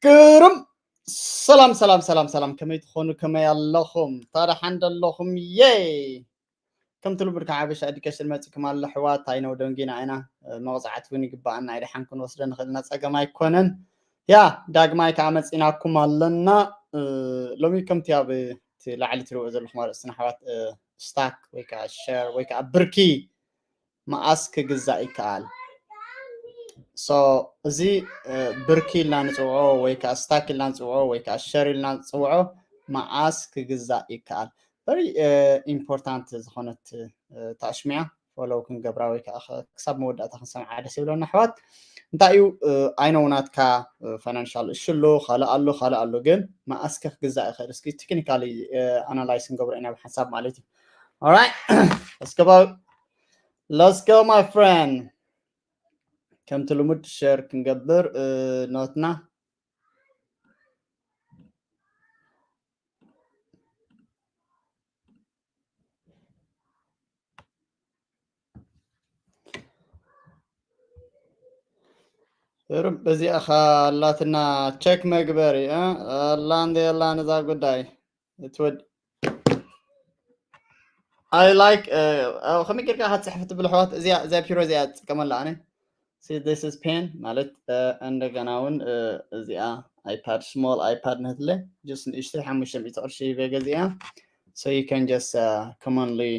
ግርም። ሰላም ሰላም ሰላም ሰላም፣ ከመይ ትኾኑ? ከመይ ኣለኹም? ታዲያ ሓንደ ኣለኹም? የይ ከምቲ ልሙድ ካብ ሓበሻ ኤዱኬሽን መፂኩም ኣሎ ኣሕዋት። ኣይነው ደንጊና ኢና። መቕፃዕቲ እውን ይግባኣና፣ ኣይደሓን ክንወስደ ንኽእል ኢና፣ ፀገም ኣይኮነን። ያ ዳግማይ ከዓ መፂናኩም ኣለና። ሎሚ ከምቲ ኣብ እቲ ላዕሊ ትሪእዎ ዘለኹም ኣርእስትና ኣሕዋት፣ ስታክ ወይ ከዓ ሸር ወይ ከዓ ብርኪ መኣስ ክግዛእ ይከኣል? So እዚ ብርኪ ኢልና ንፅውዖ ወይ ከዓ ስታክ ኢልና ንፅውዖ ወይ ከዓ ሸር ኢልና ንፅውዖ መኣስ ክግዛእ ይከኣል? Very important ዝኾነት ታሽሚያ ፎሎው ክንገብራ ወይ ከዓ ክሳብ መወዳእታ ክንሰምዓ ደስ ይብለና ኣሕዋት። እንታይ እዩ? ኣይነው ናትካ ፋይናንሻል እሹ ኣሎ፣ ካልእ ኣሎ፣ ካልእ ኣሎ፣ ግን መኣስከ ክግዛእ ይኽእል? እስኪ ቴክኒካሊ ኣናላይስ ክንገብሮ ኢና ብሓንሳብ ማለት እዩ። Alright, let's go, let's go my friend. ከምቲ ልሙድ ሸር ክንገብር ኖትና። ርብ በዚኣ ኸ ኣላትና ቸክ መግበሪ ኣላ እንደ ኣላ ነዛ ጉዳይ እትወድ I like ከመይ ጌርካ ክትፅሕፍ ትብል ኣሕዋት። እዚኣ እዚኣ ፒሮ እዚኣ ትጥቀመላ ኣነ። See, this is pen ማለት እንደገና እውን እዚኣ ኣይፓድ፣ ስሞል ኣይፓድ ንህትለ ጅስ ንእሽተይ ሓሙሽተ ሚእቲ ቅርሺ ሂበ ገዚኣ። So you can just commonly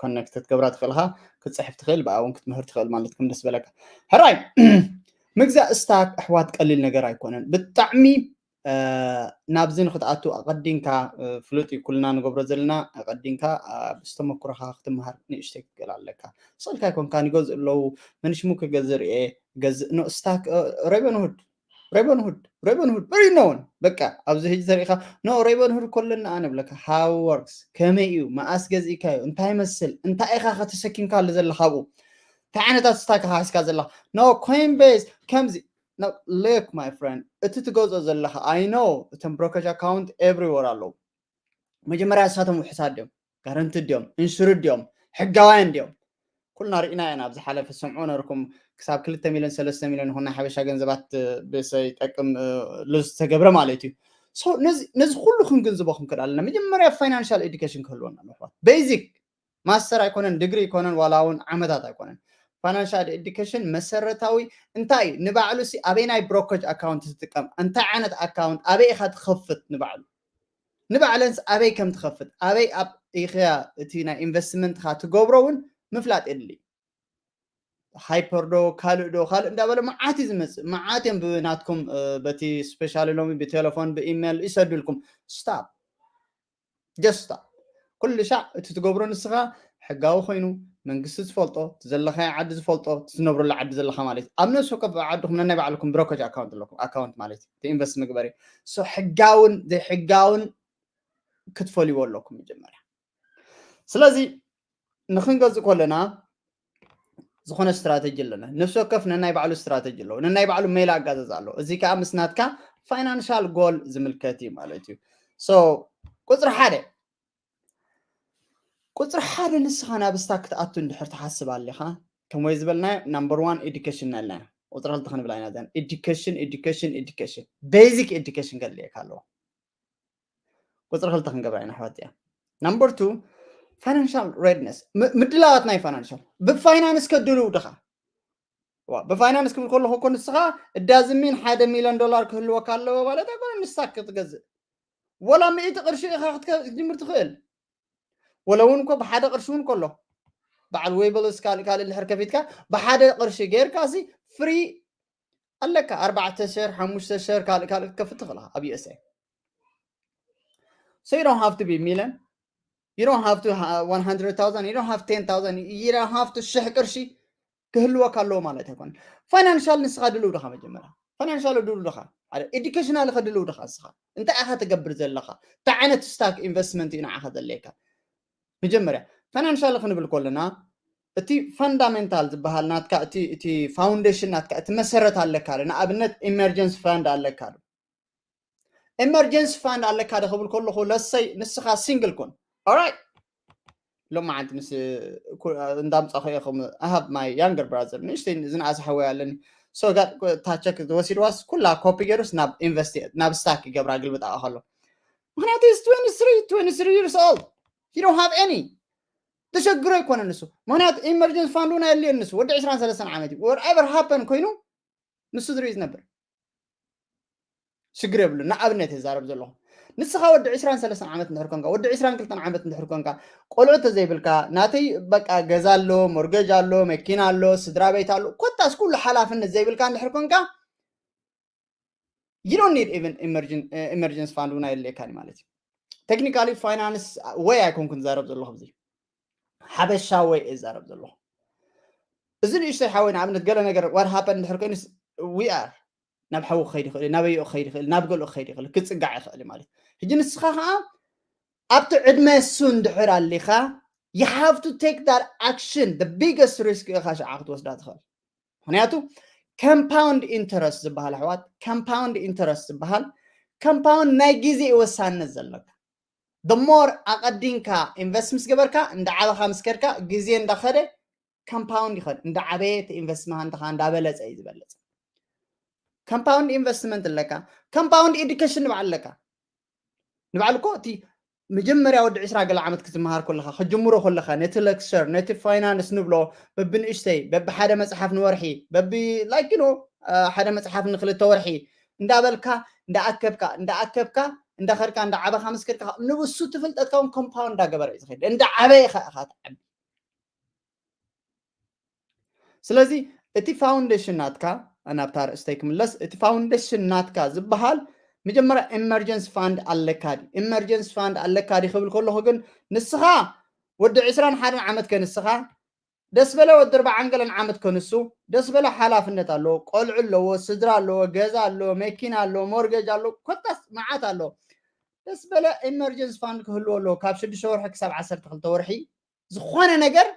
ኮኔክት ክትገብራ ትኽእልካ፣ ክትፅሕፍ ትኽእል፣ ብኣ እውን ክትምህር ትኽእል ማለት ከም ደስ በለካ። ሕራይ ምግዛእ ስታክ ኣሕዋት ቀሊል ነገር ኣይኮነን ብጣዕሚ። ናብዚ ንክትኣቱ ኣቐዲምካ ፍሉጥ እዩ ኩልና ንገብሮ ዘለና። ኣቐዲምካ ብዝተመክሮካ ክትመሃር ንእሽተይ ክትክእል ኣለካ። ስቕልካ ኣይኮንካ ይገዝእ ኣለዉ፣ መንሽሙ ክገዝእ ርኤ፣ ገዝእ ኖ ስታክ ሬቨንሁድ ሬቨንሁድ ሬቨንሁድ በሪኖውን በቃ ኣብዚ ህጂ ተሪኢካ ኖ ሬቨንሁድ ኮለና ኣነ ብለካ ሃው ወርክስ ከመይ እዩ መኣስ ገዚእካዮ እንታይ መስል እንታይ ኢኻ ከተሰኪምካ ኣሎ ዘለካ ኣብኡ እንታይ ዓይነት ኣስታክ ኢኻ ሒዝካ ዘለካ ኖ ኮይን ቤስ ከምዚ ኖ ሉክ ማይ ፍሬንድ እቲ ትገዝኦ ዘለካ ኣይ ኖ እቶም ብሮከጅ ኣካውንት ኤቭሪወር ኣለዉ መጀመርያ ንሳቶም ውሕሳት ድዮም ጋረንትድ ድዮም ኢንሹርድ ድዮም ሕጋውያን ድዮም ኩልና ርኢና ኢና ኣብ ዝሓለፈ ሰምዖ ነርኩም ክሳብ ክልተ ሚልዮን ሰለስተ ሚልዮን ይኹን ናይ ሓበሻ ገንዘባት ብሰይጠቅም ሉዝ ዝተገብረ ማለት እዩ ነዚ ኩሉ ክንግንዝቦ ክንክእል ኣለና መጀመርያ ፋይናንሻል ኤዱኬሽን ክህልወና ኣለዋ ቤዚክ ማስተር ኣይኮነን ዲግሪ ኣይኮነን ዋላ እውን ዓመታት ኣይኮነን ፋይናንሻል ኤዱኬሽን መሰረታዊ እንታይ እዩ ንባዕሉ ሲ ኣበይ ናይ ብሮከጅ ኣካውንት ትጥቀም እንታይ ዓይነት ኣካውንት ኣበይ ኢካ ትኸፍት ንባዕሉ ንባዕለንስ ኣበይ ከም ትኸፍት ኣበይ ኣብ ኢኽያ እቲ ናይ ኢንቨስትመንትካ ትገብሮ እውን ምፍላጥ የድሊ ሃይፐር ዶ ካልእ ዶ ካልእ እንዳበለ መዓት እዩ ዝመፅእ መዓት እዮም ብናትኩም በቲ ስፔሻሊ ሎሚ ብቴሌፎን ብኢሜል ይሰዱልኩም ስታፕ ጀስታ ኩሉ ሻዕ እቲ ትገብሮ ንስኻ ሕጋዊ ኮይኑ መንግስቲ ዝፈልጦ እቲ ዘለኻዮ ዓዲ ዝፈልጦ እቲ ትነብረሉ ዓዲ ዘለኻ ማለት እዩ ኣብ ነብሲ ወከፍ ዓድኹም ነናይ ባዕልኩም ብሮከጅ ኣካውንት ኣለኩም ኣካውንት ማለት እዩ ኢንቨስት ምግበሪ ሕጋውን ዘይሕጋውን ክትፈልይዎ ኣለኩም መጀመርያ ስለዚ ንክንገዝእ ከለና ዝኾነ ስትራተጂ ኣለና ነፍሲ ወከፍ ነናይ ባዕሉ ስትራተጂ ኣለዎ ነናይ ባዕሉ ሜላ ኣጋዘዝ ኣለዎ እዚ ከዓ ምስ ናትካ ፋይናንሻል ጎል ዝምልከት እዩ ማለት እዩ ቁፅሪ ሓደ ቁፅሪ ሓደ ንስኻ ናብ ስታክ ክትኣቱ እንድሕር ትሓስብ ኣለኻ ከም ወይ ዝበልናዮ ናምበር ዋን ኤዱኬሽን ኣለና ቁፅሪ ክልተ ክንብላ ኢና ዘን ኤዱኬሽን ኤዱኬሽን ኤዱኬሽን ቤዚክ ኤዱኬሽን ከድልየካ ኣለዎ ቁፅሪ ክልተ ክንገብራ ኢና ኣሕዋት እያ ናምበር ቱ ፋይናንሻል ሬድነስ ምድላዋት ናይ ፋይናንሻል ብፋይናንስ ከድልው ድኻ ብፋይናንስ ክብል ከለኹ እኮ ንስኻ እዳዝሚን ሓደ ሚሊዮን ዶላር ክህልወካ ኣለዎ ማለት ኣይኮነ ንስታ ክትገዝእ ወላ ምእቲ ቅርሺ ኢኻ ክትጅምር ትኽእል ወላ እውን እኮ ብሓደ ቅርሺ እውን ከሎ በዓል ወይበልስ ካልእ ካልእ ድሕር ከፊትካ ብሓደ ቅርሺ ጌርካ ሲ ፍሪ ኣለካ ኣርባዕተ ሸር ሓሙሽተ ሸር ካልእ ካልእ ክትከፍት ትኽእል ኣብ ዩኤስኤ so you don't have to be million you don't have to ha- one hundred thousand you don't have ten thousand you don't have to ሽሕ ቅርሺ ክህልወካ ኣለዎ ማለት ኣይኮነ ፋይናንሻል ንስኻ ድልው ድኻ መጀመርያ ፋይናንሻል ድልው ድኻ ሓደ ኤዱኬሽናል ከድልው ድኻ ንስኻ እንታይ ኢኻ ትገብር ዘለኻ እንታይ ዓይነት ስታክ ኢንቨስትመንት እዩ ንዓኻ ዘለካ መጀመርያ ፋይናንሻል ክንብል ከለና እቲ ፈንዳሜንታል ዝበሃል ናትካ እቲ ፋውንዴሽን ናትካ እቲ መሰረት ኣለካ ንኣብነት ኢመርጀንስ ፈንድ ኣለካ ዶ ኢመርጀንሲ ፋንድ ኣለካ ዶ ክብል ከለኹ ለሰይ ንስኻ ሲንግል ኩን ኦራይት ሎማዓንቲ ምስ እንዳምፃኹ ኢኹም ኣሃብ ማይ ያንገር ብራዘር ንእሽተይ ዝነኣሰ ሓወይ ኣለኒ so ጋር ታቸክ ወሲድዋስ ኩላ ኮፒ ገይሩስ ናብ ኢንቨስት ናብ ስታክ ይገብራ ግልብጣ ከሎ ምክንያቱ is twenty-three twenty-three years old, you don't have any ተሸግሮ ኣይኮነ ንሱ። ምክንያቱ ኢመርጀንስ ፋንድ እውን ኣየድልየን ንሱ። ወዲ ዕስራን ሰለስተን ዓመት እዩ። Whatever happen ኮይኑ ንሱ ዝርኢ ዝነብር ሽግር የብሉ። ንኣብነት የዛረብ ዘለኹ ንስኻ ወዲ ዕስራን ሰለስተን ዓመት እንድሕር ኮንካ፣ ወዲ ዕስራን ክልተን ዓመት እንድሕር ኮንካ፣ ቆልዑ ተዘይብልካ፣ ናተይ በቃ ገዛ ኣሎ፣ ሞርገጅ ኣሎ፣ መኪና ኣሎ፣ ስድራ ቤት ኣሎ፣ ኮታስ ኩሉ ሓላፍነት ዘይብልካ እንድሕር ኮንካ you don't need even emergency fund እውን ኣየድልየካን ማለት እዩ። ቴክኒካሊ ፋይናንስ ወይ ኣይኮንኩን ዝዛረብ ዘለኹ እዚ ሓበሻ ወይ እዛረብ ዘለኹ እዚ ንእሽተይ ሓወይ ንኣብነት ገለ ነገር what happen እንድሕር ኮይኑስ we are ናብ ሓዊ ክኸይድ ይኽእል ናበይኡ ክኸይድ ይኽእል ናብ ገለኡ ክኸይድ ይኽእል ክፅጋዕ ይኽእል ማለት ሕጂ ንስኻ ከዓ ኣብቲ ዕድመ እሱ እንድሕር ኣሊኻ you have to take that action, the biggest risk ኢኻ ሸዓ ክትወስዳ ትኽእል። ምክንያቱ compound interest ዝበሃል ኣሕዋት compound interest ዝበሃል compound ናይ ግዜ ወሳነት ዘለካ the more ኣቐዲምካ ኢንቨስት ምስ ገበርካ እንዳ ዓበኻ ምስ ከድካ ግዜ እንዳኸደ compound ይኸድ እንዳ ዓበየ እቲ ኢንቨስትመንትኻ እንዳበለፀ እዩ ዝበለፀ። Compound investment ኣለካ። Compound education ንባዕሉ ኣለካ። ንባዕሉ እኮ እቲ መጀመርያ ወዲ ዕስራ ገለ ዓመት ክትመሃር ከለኻ ክጅምሮ ከለኻ ነቲ lecture ነቲ ፋይናንስ ንብሎ በብንእሽተይ በብሓደ መፅሓፍ ንወርሒ በቢ like you know ሓደ መፅሓፍ ንክልተ ወርሒ እንዳበልካ እንዳኣከብካ እንዳኣከብካ እንዳኸድካ እንዳዓበኻ ምስ ከድካ ንብሱ ትፍልጠትካ እውን compound እንዳገበረ እዩ ዝኸድ እንዳ ዓበየ ኢኻ ትዓቢ ስለዚ እቲ foundation ናትካ ናብታ ርእስተይ ክምለስ እቲ foundation ናትካ ዝበሃል መጀመርያ emergency fund ኣለካ ድዩ emergency fund ኣለካ ድዩ ክብል ከለኹ ግን ንስኻ ወዲ ዕስራን ሓደን ዓመት ከ ንስኻ ደስ በለ ወዲ ኣርባዓን ገለን ዓመት ከንሱ ደስ በለ ሓላፍነት ኣለዎ ቆልዑ ኣለዎ ስድራ ኣለዎ ገዛ ኣለዎ መኪና ኣለዎ mortgage ኣለዎ ኮታስ መዓት ኣለዎ ደስ በለ emergency fund ክህልዎ ኣለዎ ካብ ሽዱሽተ ወርሒ ክሳብ ዓሰርተ ክልተ ወርሒ ዝኾነ ነገር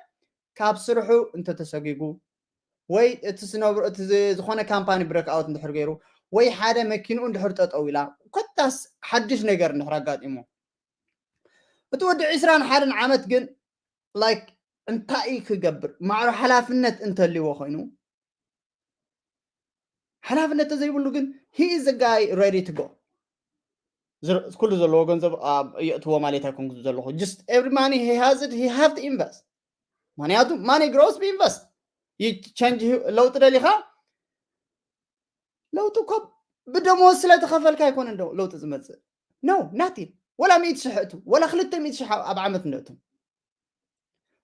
ካብ ስርሑ እንተተሰጊጉ ወይ እቲ ዝነብሩ እቲ ዝኾነ ካምፓኒ break out እንድሕር ገይሩ ወይ ሓደ መኪንኡ እንድሕር ጠጠው ኢላ ኮታስ ሓድሽ ነገር እንድሕር ኣጋጢሞ እቲ ወዲ ዕስራን ሓደን ዓመት ግን like እንታይ ክገብር ማዕሮ ሓላፍነት እንተልዎ ኮይኑ ሓላፍነት ተዘይብሉ ግን he is a guy ready to go ኩሉ ዘለዎ ገንዘብ የእትዎ ማለት ኣይኮንኩ ዘለኹ just every money he has it he have to invest ምክንያቱ money grows ብኢንቨስት change ለውጢ ደሊኻ ለውጢ እኮ ብደሞዝ ስለተኸፈልካ ኣይኮነ ዶ ለውጢ ዝመፅእ no nothing ወላ ሚእቲ ሽሕ እቱ ወላ ክልተ ሚእቲ ሽሕ ኣብ ዓመት እንደእቱ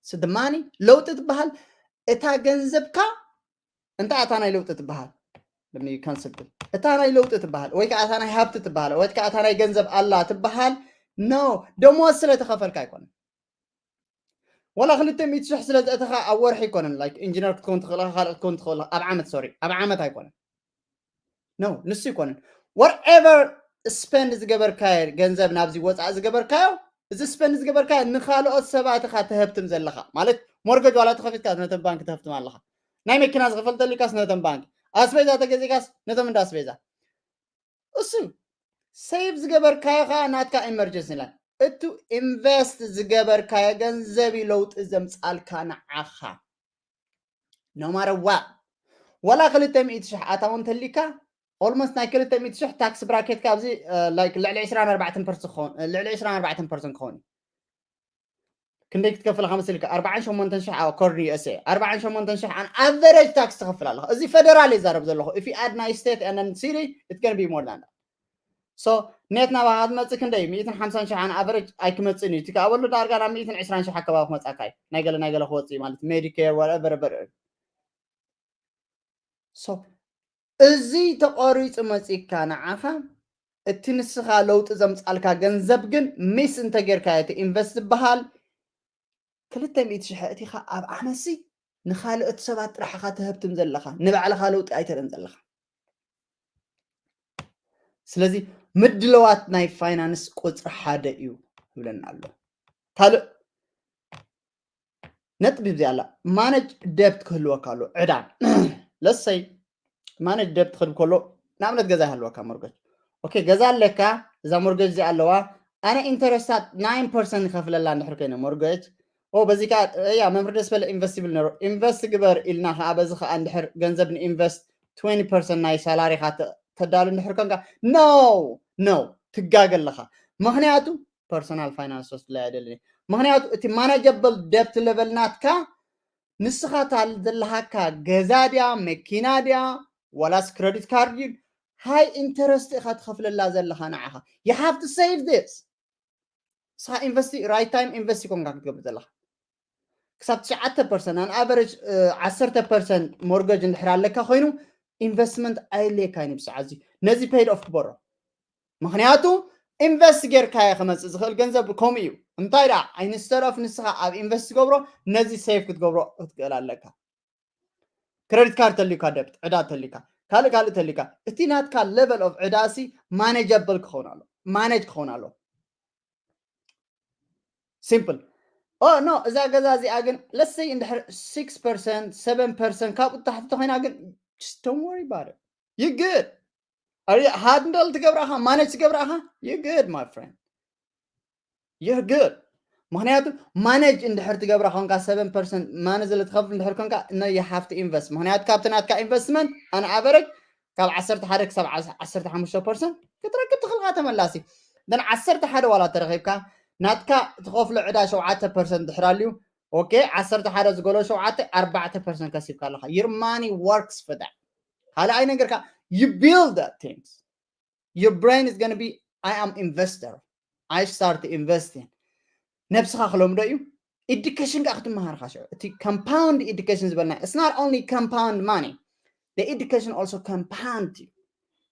ስድማኒ ለውጢ ትበሃል እታ ገንዘብካ እንታይ እታ ናይ ለውጢ ትበሃል ካንስል እታ ናይ ለውጢ ትበሃል ወይ ከዓ እታ ናይ ሃብቲ ትበሃል ወይ ከዓ እታ ናይ ገንዘብ ኣላ ትበሃል no ደሞዝ ስለ ተኸፈልካ ኣይኮነ ወላ ክልተ ሚእቲ ሽሕ ስለ ዘእተኻ ኣብ ወርሒ ኣይኮነን like ኢንጂነር ክትከውን ትኽእል ካልእ ክትከውን ትኽእል ኣብ ዓመት sorry ኣብ ዓመት ኣይኮነን no ንሱ ኣይኮነን whatever spend ዝገበርካዮ ገንዘብ ናብዚ ወፃእ ዝገበርካዮ እዚ spend ዝገበርካዮ ንካልኦት ሰባት ኢኻ ተህብትም ዘለኻ ማለት mortgage ዋላ ተኸፊትካ ነተን ባንክ ተህብትም ኣለኻ ናይ መኪና ዝኸፈልተልካስ ነተን ባንክ ኣስቤዛ ተገዚእካስ ነቶም እንዳ ኣስቤዛ እሱ save ዝገበርካዮ ከዓ ናትካ emergency ላ እቱ invest ዝገበርካዮ ገንዘብ እዩ ለውጢ ዘምፃልካ ንዓኻ no matter what ወላ ክልተ ሚእቲ ሽሕ ኣታዊ እንተሊካ almost ናይ ክልተ ሚእቲ ሽሕ tax bracket ካ ኣብዚ like ልዕሊ ዕስራን ኣርባዕተን ፐርሰንት ክኸውን ልዕሊ ዕስራን ኣርባዕተን ፐርሰንት ክኸውን እዩ ክንደይ ክትከፍል ከመስልካ ኣርባዓን ሸሞንተን ሽሕ according USA ኣርባዓን ሸሞንተን ሽሕ on average tax ትኸፍል ኣለኻ እዚ ፌደራል ይዛረብ ዘለኹ if you add ናይ state and city it's gonna be more than that so net ናባኻ ክትመፅእ ክንደይ ሚእትን ሓምሳን ሽሕ on average ኣይክመፅእን እዩ እቲ ከኣበሉ ዳርጋ ናብ ሚእትን ዕስራን ሽሕ ኣከባቢ ክመፃካ እዩ ናይ ገለ ናይ ገለ ክወፅእ ማለት Medicare whatever so እዚ ተቆሪፁ መፂካ ንዓኻ እቲ ንስኻ ለውጢ ዘምፃልካ ገንዘብ ግን ሚስ እንተጌርካ እቲ ኢንቨስት ዝበሃል ክልተ ሚእቲ ሽሕ እቲኻ ኣብ ዓመሲ ንኻልኦት ሰባት ጥራሕኻ ተህብትም ዘለኻ ንባዕልኻ ለውጢ ኣይተረን ዘለኻ ስለዚ ምድለዋት ናይ ፋይናንስ ቁፅሪ ሓደ እዩ ይብለና ኣሎ ካልእ ነጥቢ እዚኣ ኣላ ማነጅ ደብት ክህልወካ ኣሎ ዕዳ ለሰይ ማነጅ ደብት ክህልብ ከሎ ንኣብነት ገዛ ይሃልወካ ሞርገጅ ኦኬ ገዛ ኣለካ እዛ ሞርገጅ እዚኣ ኣለዋ ኣነ ኢንተረስታት ናይን ፐርሰንት ይኸፍለላ እንድሕር ኮይነ ሞርገጅ ኦ በዚ ከዓ ያ መምህር ደስ በለ ኢንቨስት ይብል ነሩ ኢንቨስት ግበር ኢልና ከዓ በዚ ከዓ እንድሕር ገንዘብ ንኢንቨስት twenty percent ናይ salary ኻ ተዳሉ እንድሕር ኮንካ no no ትጋገ ኣለኻ። ምክንያቱ personal finance ወስድላይ ኣይደልን። ምክንያቱ እቲ manageable debt level ናትካ ንስኻ እታ ዘለሃካ ገዛ ድያ መኪና ድያ ዋላስ credit card እዩ high interest ኢኻ ትኸፍለላ ዘለኻ ንዓኻ። You have to save this. ንስኻ invest right time invest ይኮንካ ክትገብር ዘለኻ። ክሳብ ትሽዓተ percent on average ዓሰርተ percent mortgage እንድሕር ኣለካ ኮይኑ investment ኣየድልየካ እዩ ብሰዓት እዚ። ነዚ paid off ግበሮ። ምክንያቱ invest ጌርካዮ ክመፅእ ዝኽእል ገንዘብ ከምኡ እዩ። እንታይ ደኣ instead of ንስኻ ኣብ invest ትገብሮ ነዚ save ክትገብሮ ክትክእል ኣለካ። Credit card ተልዩካ debt ዕዳ ተልዩካ ካልእ ካልእ ተልዩካ እቲ ናትካ level of ዕዳ ሲ manageable ክኸውን ኣሎ manage ክኸውን ኣሎ። Simple. Oh no እዛ ገዛ እዚኣ ግን let's say እንድሕር six percent seven percent ካብኡ ታሕቲ ተኮይና ግን just don't worry about it. You good. Handle ትገብራኻ manage ትገብራኻ you good my friend. You're good. ምክንያቱ manage እንድሕር ትገብራ ኮንካ seven percent manage ዝለ ትኸፍል እንድሕር ኮንካ you have to invest ምክንያቱ ካብቲ ናትካ investment on average ካብ ዓሰርተ ሓደ ክሳብ ዓሰርተ ሓሙሽተ percent ክትረክብ ትኽእልካ ተመላሲ then ዓሰርተ ሓደ ዋላ ተረኺብካ ናትካ ትኸፍሎ ዕዳ ሸውዓተ percent ድሕር ኣልዩ okay ዓሰርተ ሓደ ዝጎሎ ሸውዓተ ኣርባዕተ percent ከሲብካ ኣለኻ your money works for that ካልኣይ ነገርካ you build that things your brain is gonna be I am investor I start investing ነብስኻ ክለምዶ እዩ education ከዓ ክትመሃርካ ሽዑ እቲ compound education ዝበልና it's not only compound money the education also compound እዩ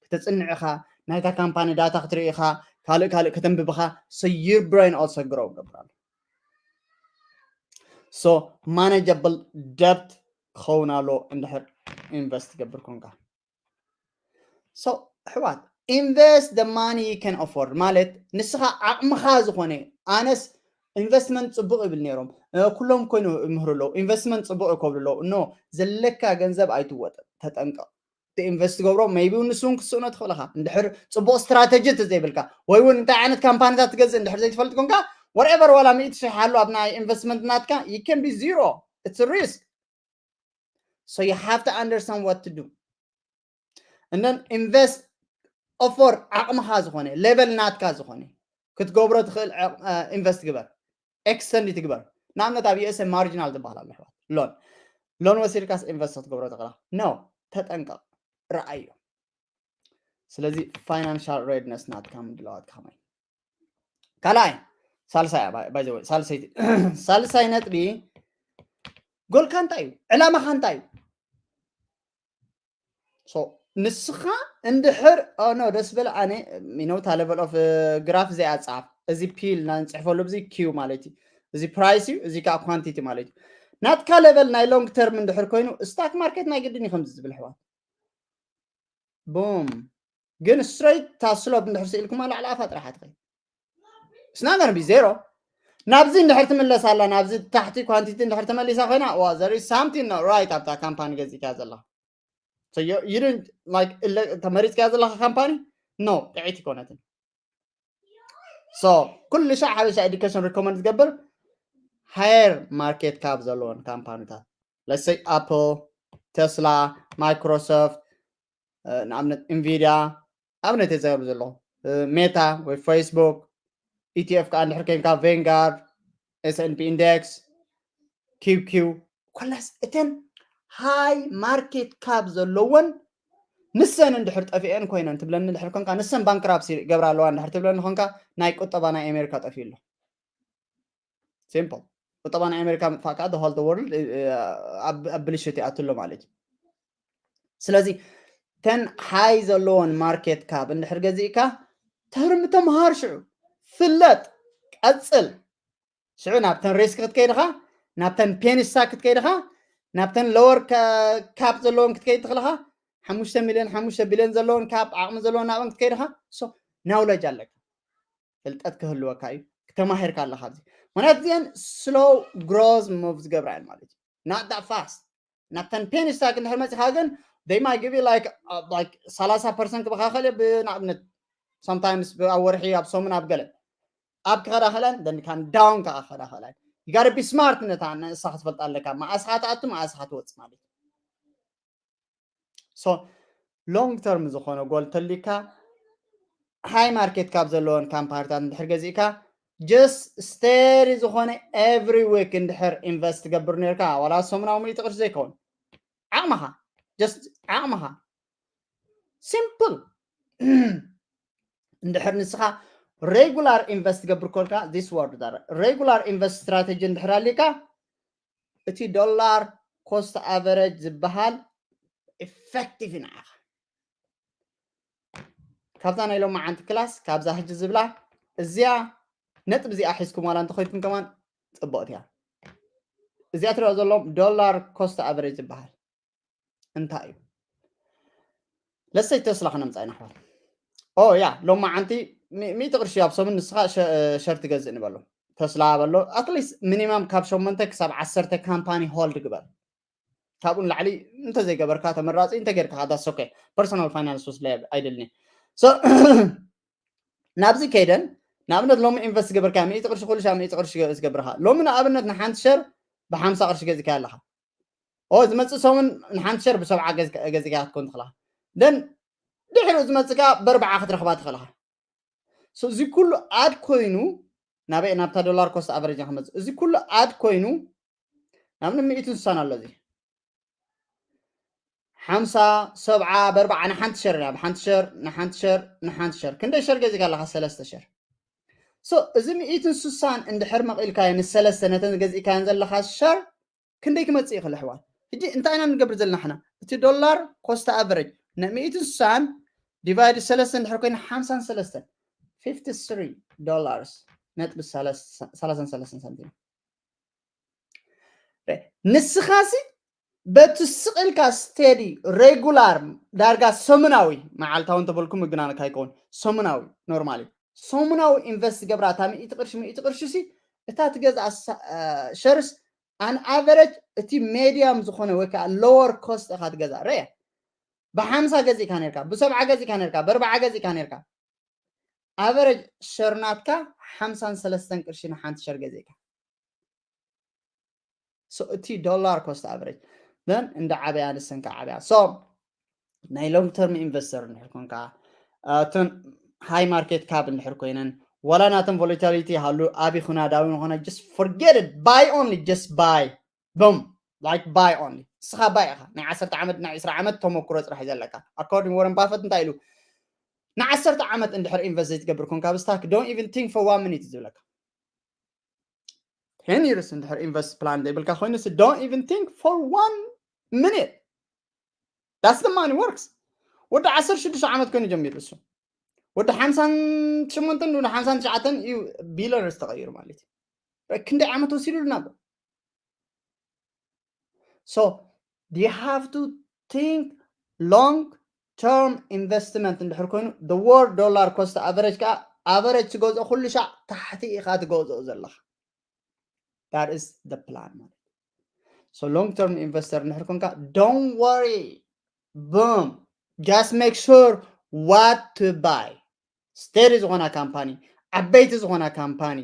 ክተፅንዕኻ ናይታ ካምፓኒ data ክትርኢ ኢኻ ካልእ ካልእ ከተንብብኻ so your brain also grow ገብራሉ so manageable debt ክኸውን ኣሎ እንድሕር invest ትገብር ኮንካ so ኣሕዋት invest the money you can afford ማለት ንስኻ ዓቕምኻ ዝኾነ ኣነስ investment ፅቡቕ ይብል ነይሮም ኩሎም ኮይኑ ይምህሩ ኣለዉ investment ፅቡቕ ይከብሉ ኣለዉ no ዘለካ ገንዘብ ኣይትወጥ ተጠንቀቕ invest ትገብሮ maybe ንሱ እውን ክስእኖ ትኽእል ኢኻ እንድሕር ፅቡቕ strategy ተዘይብልካ ወይ እውን እንታይ ዓይነት ካምፓኒታት ትገዝእ እንድሕር ዘይትፈልጥ ኮንካ whatever ዋላ ሚእቲ ሽሕ ኣሎ ኣብ ናይ investment ናትካ you can be zero it's a risk so you have to understand what to do and then invest offer ዓቕምኻ ዝኾነ level ናትካ ዝኾነ ክትገብሮ ትኽእል invest ግበር extend ትግበር ንኣብነት ኣብ USA marginal ዝበሃል ኣሎ ኣሕዋት loan loan ወሲድካስ invest ክትገብሮ ትኽእላ no ተጠንቀቕ ረኣዮ ስለዚ financial readiness ናትካ ምድላዋት ከመይ ካልኣይ ሳልሳይ ሳልሰይቲ ሳልሳይ ነጥቢ ጎልካ እንታይ እዩ ዕላማኻ እንታይ እዩ ንስኻ እንድሕር ኖ ደስ በል ኣነ ሚነውታ level of graph እዚኣ ፃፍ እዚ ፒል ናንፅሕፈሉ እዚ ኪው ማለት እዩ እዚ price እዩ እዚ ከዓ quantity ማለት እዩ ናትካ level ናይ long term እንድሕር ኮይኑ stock market ናይ ግድን እዩ ከምዚ ዝብል ኣሕዋት boom ግን straight ታስሎብ እንድሕር ስኢልኩማ ላዕሊ ኣፋ ጥራሕ ትኸይ it's not gonna be zero ናብዚ እንድሕር ትምለስ ኣላ ናብዚ ታሕቲ quantity እንድሕር ተመሊሳ ኮይና there is something right ኣብታ ካምፓኒ ገዚእካ ዘለኻ so you, you didn't like ተመሪፅካ ዘለኻ ካምፓኒ no ጥዒት ይኮነትን so ኩሉ ሻዕ ሓበሻ education recommend ዝገብር higher market cap ዘለዎን ካምፓኒታት let's say Apple Tesla Microsoft ንኣብነት Nvidia ኣብነት የዘገብ ዘለኹ Meta ወይ Facebook ETF ከዓ እንድሕር ኮይንካ Vanguard S&P Index QQ ኮላስ እተን high market cap ዘለወን ንሰን እንድሕር ጠፊአን ኮይነን ትብለኒ እንድሕር ኮንካ ንሰን bankruptcy ገብራ ኣለዋ እንድሕር ትብለኒ ኮንካ ናይ ቁጠባ ናይ ኣሜሪካ ጠፊኡ ኣሎ simple ቁጠባ ናይ ኣሜሪካ ምጥፋእ ከዓ the whole world ኣብ ብልሽት ይኣትሎ ማለት እዩ ስለዚ ተን high ዘለዎን market cap እንድሕር ገዚእካ ተርም ተምሃር ሽዑ ፍለጥ ቀፅል ሽዑ ናብተን risk ክትከይድኻ ናብተን penny stock ክትከይድኻ ናብተን lower cap ዘለዎን ክትከይድ ትኽልኻ ሓሙሽተ ሚልዮን ሓሙሽተ ቢልዮን ዘለዎን cap ዓቕሚ ዘለዎን ናብን ክትከይድኻ knowledge ኣለካ ፍልጠት ክህልወካ እዩ ተማሂርካ ኣለካ ኣብዚ ምክንያት እዚአን slow growth move ዝገብራ እየን ማለት እዩ not that fast ናብተን penny stock እንድሕር መፂኻ ግን they might give you like like ሰላሳ percent ክበካኸል እዩ ብንኣብነት sometimes ኣብ ወርሒ ኣብ ሰሙን ኣብ ገለ ኣብ ክኸዳ ኸለን then can down ከዓ ክኸዳ ኸለን you gotta be smart ነታ ንእሳ ክትፈልጥ ኣለካ መኣስኻ ትኣቱ መኣስኻ ትወፅእ ማለት እዩ So long term ዝኾነ goal ተልካ high market cap ዘለወን ካምፓኒታት እንድሕር ገዚእካ just steady ዝኾነ every week እንድሕር invest ትገብር ነርካ ዋላ ሰሙናዊ ሚእቲ ቅርሺ ዘይከውን ዓቕምኻ just ዓቕምኻ simple እንድሕር ንስኻ regular invest ትገብር ኮልካ this word regular invest strategy እንድሕር ኣሊካ እቲ dollar cost average ዝበሃል effective እዩ ንዓኻ ካብዛ ናይ ሎማዓንቲ class ካብዛ ሕጂ ዝብላ እዚኣ ነጥብ እዚኣ ሒዝኩም ዋላ እንተኾይድኩም ከማን ፅቡቕቲ እያ እዚኣ ትሪኦ ዘለዎም dollar cost average ዝበሃል እንታይ እዩ ለሰይ ተስላ ክነምፃ ኢና ኣሕዋት ኦ ያ ሎማዓንቲ ሚእቲ ቅርሺ ኣብ ሰሙን ንስኻ ሸር ትገዝእ ንበሎ ተስላ በሎ at least minimum ካብ ሸሞንተ ክሳብ ዓሰርተ ካምፓኒ hold ግበር ካብኡ ንላዕሊ እንተዘይገበርካ ተመራፂ እንተጌርካ that's okay personal finance ውስጥ ኣይደልኒ ናብዚ ከይደን ንኣብነት ሎሚ invest ዝገበርካ ሚእቲ ቅርሺ ኩሉ ሻ ሚእቲ ቅርሺ ዝገብርካ ሎሚ ንኣብነት ንሓንቲ ሸር ብሓምሳ ቅርሺ ገዚእካ ኣለኻ ኦ ዝመፅእ ሰሙን ንሓንቲ ሸር ብሰብዓ ገዚእካ ክትኮን ትኽእልኻ ደን ድሕሪኡ ዝመፅካ በርብዓ ክትረኽባ ትኽእልኻ እዚ ኩሉ ኣድ ኮይኑ ናበይ ናብታ dollar cost average ክመፅእ እዚ ኩሉ ኣድ ኮይኑ ናብ ንምኢትን ስሳን ኣሎ እዚ ሓምሳ ሰብዓ በርብዓ ንሓንቲ ሸር ናብ ሓንቲ ሸር ንሓንቲ ሸር ንሓንቲ ሸር ክንደይ ሸር ገዚእካ ኣለካ ሰለስተ ሸር so እዚ ምኢትን ስሳን እንድሕር መቒልካዮ ንሰለስተ ነተን ገዚእካየን ዘለካ ሸር ክንደይ ክመፅእ ይኽእል ኣሕዋት ሕጂ እንታይ ኢና ንገብር ዘለና ሕና እቲ dollar cost average ንሚእትን ስሳን divide ሰለስተ እንድሕር ኮይኑ ሓምሳን ሰለስተን fifty three dollars ነጥቢ ሰላሳን ሰለስተን ሳንቲም ንስኻሲ በቲ ስቕ ኢልካ steady regular ዳርጋ ሰሙናዊ መዓልታዊ እንተበልኩም ምግናነካ ኣይከውን ሰሙናዊ normally ሰሙናዊ invest ገብራ እታ ሚእቲ ቅርሺ ሚእቲ ቅርሺ ሲ እታ ትገዝኣ ሸርስ an average እቲ medium ዝኾነ ወይ ከዓ lower cost ኢኻ ትገዝኣ ርአ ብሓምሳ ገዚእካ ነርካ ብሰብዓ ገዚእካ ነርካ ብኣርባዓ ገዚእካ ነርካ average ሸር ናትካ ሓምሳን ሰለስተን ቅርሺ ንሓንቲ ሸር ገዚእካ እቲ dollar cost average then እንደ ዓበያ ንሰንካ ዓበያ so ናይ long term investor እንድሕር ኮንካ እተን high market cap እንድሕር ኮይነን ዋላ ናተን volatility ሃሉ ኣብ ይኹና ዳውን ኾነ just forget it buy only just buy boom like buy only ንስኻ buy ኢኻ ናይ ዓሰርተ ዓመት ናይ ዕስራ ዓመት ተመክሮ ፅራሕ ዘለካ according Warren Buffett እንታይ ኢሉ ንዓሰርተ ዓመት እንድሕር invest ዘይትገብር ኮንካ ኣብ stock don't even think for one minute ዝብለካ ten years እንድሕር invest plan ዘይብልካ ኮይኑ don't even think for one minute that's the money works ወዲ ዓሰርተ ሽዱሽተ ዓመት ኮይኑ ጀሚሩ እሱ ወዲ ሓምሳን ሸሞንተን ወዲ ሓምሳን ትሽዓተን እዩ billionaire ተቐይሩ ማለት እዩ ክንደይ ዓመት ወሲዱሉ ናብ so you have to think long term investment እንድሕር ኮይኑ the world dollar cost average ከዓ average ትገዝኦ ኩሉ ሻዕ ታሕቲ ኢኻ ትገዝኦ ዘለኻ that is the plan ማለት so long term investor እንድሕር ኮንካ don't worry boom just make sure what to buy steady ዝኾና ካምፓኒ ዓበይቲ ዝኾና ካምፓኒ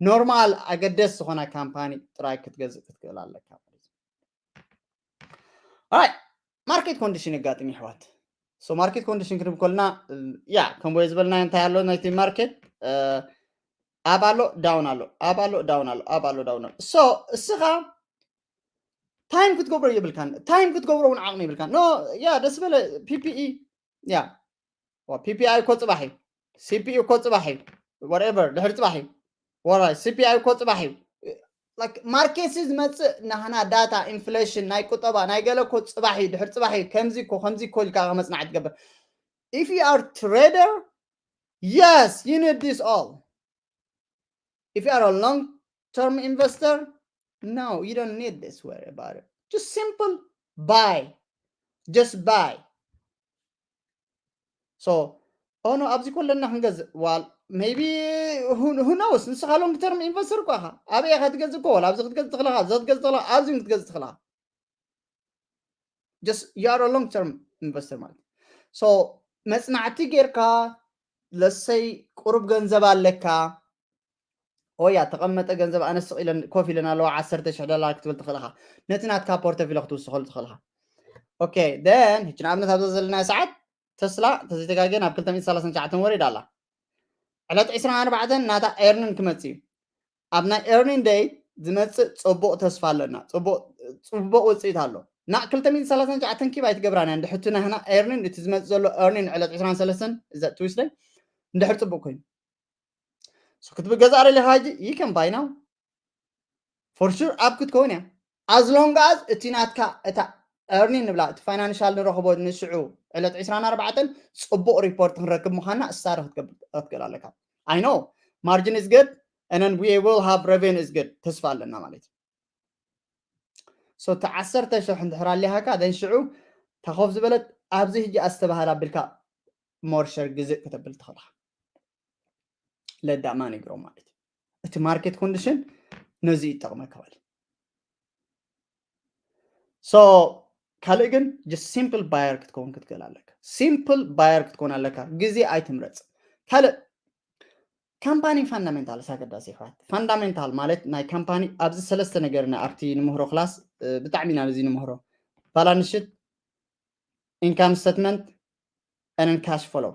normal ኣገደስ ዝኾና ካምፓኒ ጥራይ ክትገዝእ ክትክእል ኣለካ right market condition የጋጥም ይሕዋት so market condition ክንብል ከልና ያ ከምቦ ዝበልና እንታይ ኣሎ ናይቲ market up ኣሎ down ኣሎ up ኣሎ down ኣሎ up ኣሎ down ኣሎ so እስኻ time ክትገብሮ የብልካን time ክትገብሮ እውን ዓቕሚ የብልካን no ያ ደስ በለ PPE ያ PPI እኮ ፅባሕ እዩ CPI እኮ ፅባሕ እዩ whatever ድሕሪ ፅባሕ እዩ ወራይ CPI እኮ ፅባሕ እዩ like market ዝመፅእ ናህና data inflation ናይ ቁጠባ ናይ ገለ እኮ ፅባሕ እዩ ድሕሪ ፅባሕ እዩ ከምዚ እኮ ከምዚ እኮ ኢልካ መፅናዕቲ ትገብር if you are trader yes you need this all if you are a long term investor no you don't need this worry about it just simple buy just buy so ኦኖ ኣብዚ ኮለና ክንገዝእ ዋል maybe who knows ንስኻ long term investor እኳ ኢኻ ኣበይ ኢኻ ትገዝእ እኮ ወላ ኣብዚ ክትገዝእ ትኽእለኻ ኣብዚ ክትገዝእ ትኽእለኻ ኣብዚ ክትገዝእ ትኽእለኻ just you are a long term investor ማለት so መፅናዕቲ ጌርካ ለሰይ ቁሩብ ገንዘብ ኣለካ ኦያ ተቐመጠ ገንዘብ ኣነስቕ ኢለን ኮፍ ኢለን ኣለዋ ዓሰርተ ሽሕ ዶላር ክትብል ትኽእልኻ ነቲ ናትካ portfolio ክትውስኸሉ ትኽእልኻ okay, then ሕጂ ንኣብነት ኣብዛ ዘለና ሰዓት ተስላ ተዘይተጋገ ናብ ክልተ ሚእቲ ሰላሳን ትሽዓተን ወሪዳ ኣላ። ዕለት ዕስራን ኣርባዕተን ናታ earning ክመጽእ እዩ። ኣብ ናይ earning day ዝመጽእ ጽቡቕ ተስፋ ኣለና። ጽቡቕ ውጽኢት ኣሎ። ና ክልተ ሚእቲ ሰላሳን ትሽዓተን ኪብ ኣይትገብራን እያ። እንድሕቲ ናህና earning፣ እቲ ዝመጽእ ዘሎ earning ዕለት ዕስራን ሰለስተን፣ is that Tuesday? እንድሕር ጽቡቕ ኮይኑ ክትገዝኣ ደሊኻ ሕጂ you can buy now. For sure up ክትከውን እያ። As long as እቲ ናትካ እታ earning ንብላ፣ እቲ financial ንረኽቦ ንሽዑ ዕለት ዕስራን ኣርባዕተን ጽቡቕ report ክንረክብ ምዃንና start ክትገብር ክትክእል ኣለካ። I know margin is good and then we will have revenue is good ተስፋ ኣለና ማለት እዩ። So እቲ ዓሰርተ ሽሕ እንድሕር ኣሊሃካ then ሽዑ ታኾፍ ዝበለት ኣብዚ ሕጂ ኣስተባህል ኣቢልካ more share ግዝእ ከተብል ትኽእልኻ። ለዳማ ነግሮ ማለት እዩ። እቲ market condition ነዚ ይጠቕመካ ማለት እዩ። So ካልእ ግን just simple buyer ክትከውን ክትክእል ኣለካ። Simple buyer ክትከውን ኣለካ። ግዜ ኣይትምረጽ። ካልእ company fundamental ኣገዳሲ ይሕዋት። Fundamental ማለት ናይ company ኣብዚ ሰለስተ ነገር ኢና ኣብቲ ንምህሮ class ብጣዕሚ ኢና ነዚ ንምህሮ። Balance sheet፣ income statement and cash flow።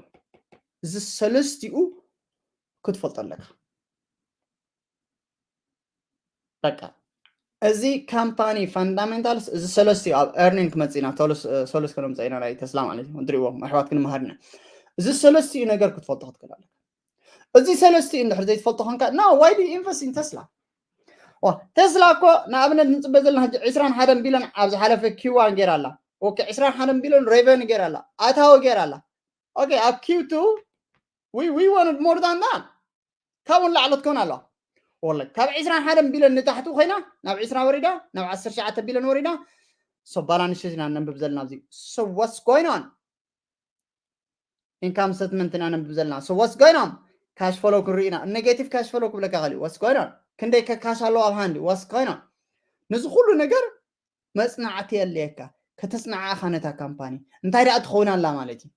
እዚ ሰለስቲኡ ክትፈልጦ ኣለካ። በቃ እዚ company fundamentals እዚ ሰለስቲኡ ኣብ earning ክመጽእ ኢና። ሰሉስ ከነምጽእ ኢና ናይ ተስላ ማለት እዩ። እንትሪእዎም ኣሕዋት ክንመሃር ኢና። እዚ ሰለስቲኡ ነገር ክትፈልጦ ክትክእል ኣለካ። እዚ ሰለስቲኡ እንድሕር ዘይትፈልጦ ኮንካ no, why do you invest in Tesla? ተስላ እኮ ንኣብነት ንጽበ ዘለና ሕጂ ዕስራን ሓደን ቢልዮን ኣብ ዝሓለፈ Q one ገይራ ኣላ። Okay, ዕስራን ሓደን ቢልዮን revenue ገይራ ኣላ፣ ኣታዊ ገይራ ኣላ። Okay, ኣብ Q two we we wanted more than that። ካብኡ ንላዕሊ ትከውን ኣለዋ። ወላ ካብ ዕስራን ሓደን ቢልዮን ንታሕቱ ኮይና ናብ ዕስራ ወሪዳ፣ ናብ ዓሰርተ ትሽዓተ ቢልዮን ወሪዳ። So balance sheet ኢና ነንብብ ዘለና ኣብዚ። So what's going on? Income statement ኢና ነንብብ ዘለና። So what's going on? Cash flow ክንርኢ ኢና። Negative cash flow ክብለካ ከሊእ what's going on? ክንደይ ካሽ ኣለዋ ኣብ hand what's going on? ነዚ ኩሉ ነገር መጽናዕቲ የድልየካ። ከተጽንዓ ኢኻ ነታ ካምፓኒ። እንታይ ደኣ ትኸውን ኣላ ማለት እዩ።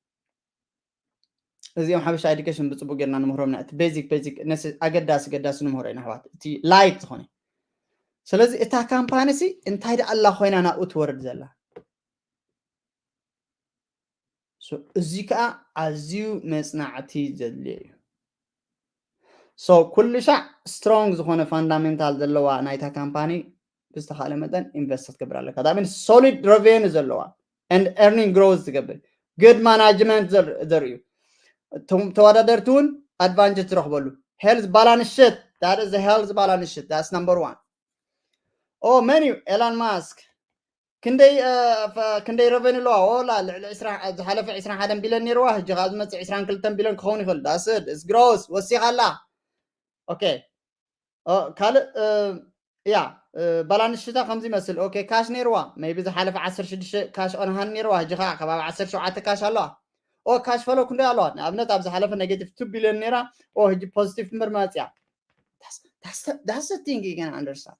እዚኦም ሓበሻ education ብጽቡቅ ጌርና ንምህሮም ኢና። እቲ basic basic ነስ ኣገዳሲ ገዳሲ ንምህሮ ኢና ኣሕዋት። እቲ light ዝኾነ። ስለዚ እታ ካምፓኒ ሲ እንታይ ደኣ ኣላ ኮይና ናብኡ ትወርድ ዘላ? So እዚ ከኣ ኣዝዩ መጽናዕቲ ዘድልዮ እዩ። So ኩሉ ሻዕ strong ዝኾነ fundamental ዘለዋ ናይታ ካምፓኒ ብዝተኻእለ መጠን invest ክትገብር ኣለካ። That means solid revenue ዘለዋ and earning growth ትገብር፣ good management ዘር- ዘርእዩ፣ እቶም ተወዳደርቲ እውን advantage ትረኽበሉ። Health balance sheet, that is the health balance sheet, that's number one. Oh, መን እዩ? ኤላን ማስክ። ክንደይ እ፣ ፈ- ክንደይ revenue ኣለዋ? ወላ ልዕሊ ዕስራ፣ ዝሓለፈ ዕስራን ሓደን ቢልዮን ነይርዋ፣ ሕጂ ከዓ ዝመፅእ ዕስራን ክልተን ቢልዮን ክኸውን ይኽእል። That's it, it's growth፣ ወሲኻ ኣላ። Okay. ኦ፣ ካልእ እ፣ ያ እ፣ balance sheet ኣ ከምዚ ይመስል። Okay, ካሽ ነይርዋ፣ maybe ዝሓለፈ ዓሰርተ ሽዱሽተ ካሽ on hand ነይርዋ፣ ሕጂ ከዓ ከባቢ ዓሰርተ ሸውዓተ ካሽ ኣለዋ። ኦ፣ cash flow ክንደይ ኣለዋ? ንኣብነት ኣብ ዝሓለፈ negative two ቢልዮን ነይራ፣ ኦ፣ ሕጂ positive number መፅያ። That's, that's the, that's the thing you can understand.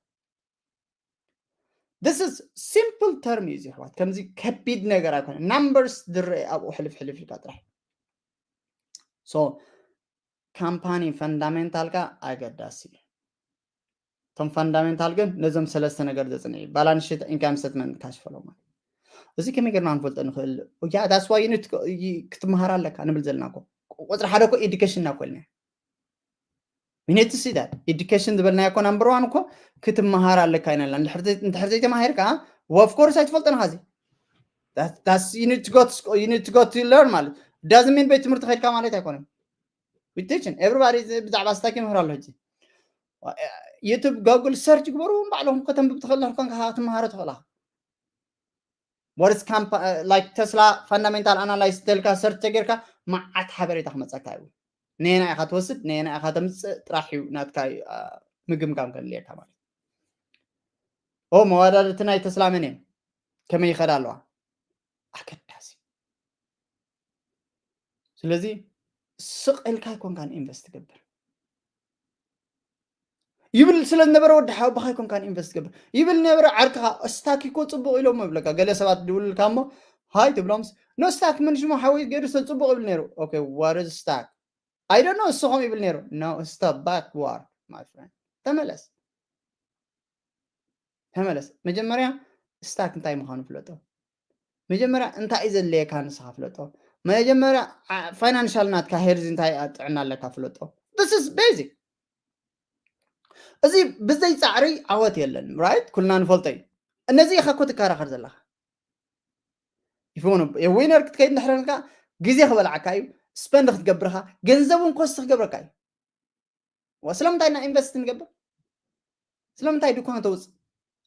This is simple term እዩ እዚ ኣሕዋት። ከምዚ ከቢድ ነገር ኣይኮነ። Numbers ዝረአ ኣብኡ ሕልፍ ሕልፍ ኢልካ ጥራሕ። So ካምፓኒ fundamental ካ ኣገዳሲ እዩ። እቶም fundamental ግን ነዞም ሰለስተ ነገር ዘጽንዕ እዩ። Balance sheet፣ income statement፣ cash flow ማለት። እዚ ከመይ ጌርና ክንፈልጦ ንኽእል? Yeah, that's why you need to go- you- ክትመሃር ኣለካ ንብል ዘለና እኮ። ቁጽሪ ሓደ እኮ education ኢና እኮ ኢልና። We need to see that. Education ዝበልናዮ እኮ number one እኮ ክትመሃር ኣለካ ኢና ኢልና። እንድሕር ዘይ- እንድሕር ዘይተማሂርካ of course ኣይትፈልጦን ኢኻ። እዚ That- that's you need to go to school, you need to go to learn ማለት doesn't mean ቤት ትምህርቲ ከይድካ ማለት ኣይኮነን። We teaching everybody ብዛዕባ stock ይምህር ኣሎ። ሕጂ YouTube፣ Google search ግበሩ፣ ባዕልኹም ከተንብብ ትኽእል ኣለኻ፣ ኮንካ ክትመሃሮ ትኽእል ኢኻ። What is comp- like Tesla fundamental analysis ተልካ search ተጌርካ መዓት ሓበሬታ ክመፀካ እዩ። ነየና ኢኻ ትወስድ፣ ነየና ኢኻ ተምፅእ ጥራሕ እዩ ናትካ እ፣ ምግምጋም ከድልየካ ማለት እዩ። ኦ መወዳድርቲ ናይ ተስላ መን እዮም? ከመይ ይኸዳ ኣለዋ? ኣገዳሲ። ስለዚ ስቕ ኢልካ ኣይኮንካን ኢንቨስት ትገብር። ይብል ስለ ዝነበረ ወዲ ሓው ብኻይ ኮንካን ኢንቨስት ትገብር ይብል ነበረ። ዓርክኻ ስታክ እኮ ጽቡቕ ኢሎም ይብለካ። ገለ ሰባት ድውልልካ እሞ ሃይ ትብሎምስ፣ ኖ ስታክ ምን ሽሞ ሓወይ ገይሩ ስለ ጽቡቕ ይብል ነይሩ። Okay, what is stock? I don't know እሱ ከም ይብል ነይሩ። No, stop backward, my friend. ተመለስ፣ ተመለስ። መጀመርያ ስታክ እንታይ ምዃኑ ፍለጦ። መጀመርያ እንታይ እዩ ዘድልየካ ንስኻ ፍለጦ። መጀመርያ ፋይናንሻል ናትካ ሄልዝ እንታይ ጥዕና ኣለካ ፍለጦ። This is basic። እዚ ብዘይ ፃዕሪ ዓወት የለን፣ ራይት? ኩልና ንፈልጦ እዩ። እነዚ ኢኻ እኮ ትከራኸር ዘለኻ። ዊነር ክትከይድ እንድሕረልካ ግዜ ክበልዓካ እዩ፣ ስፐንድ ክትገብርካ ገንዘብ እውን ኮስት ክገብረካ እዩ። ስለምንታይ ኢና ኢንቨስት ንገብር? ስለምንታይ ድኳን ተውፅእ?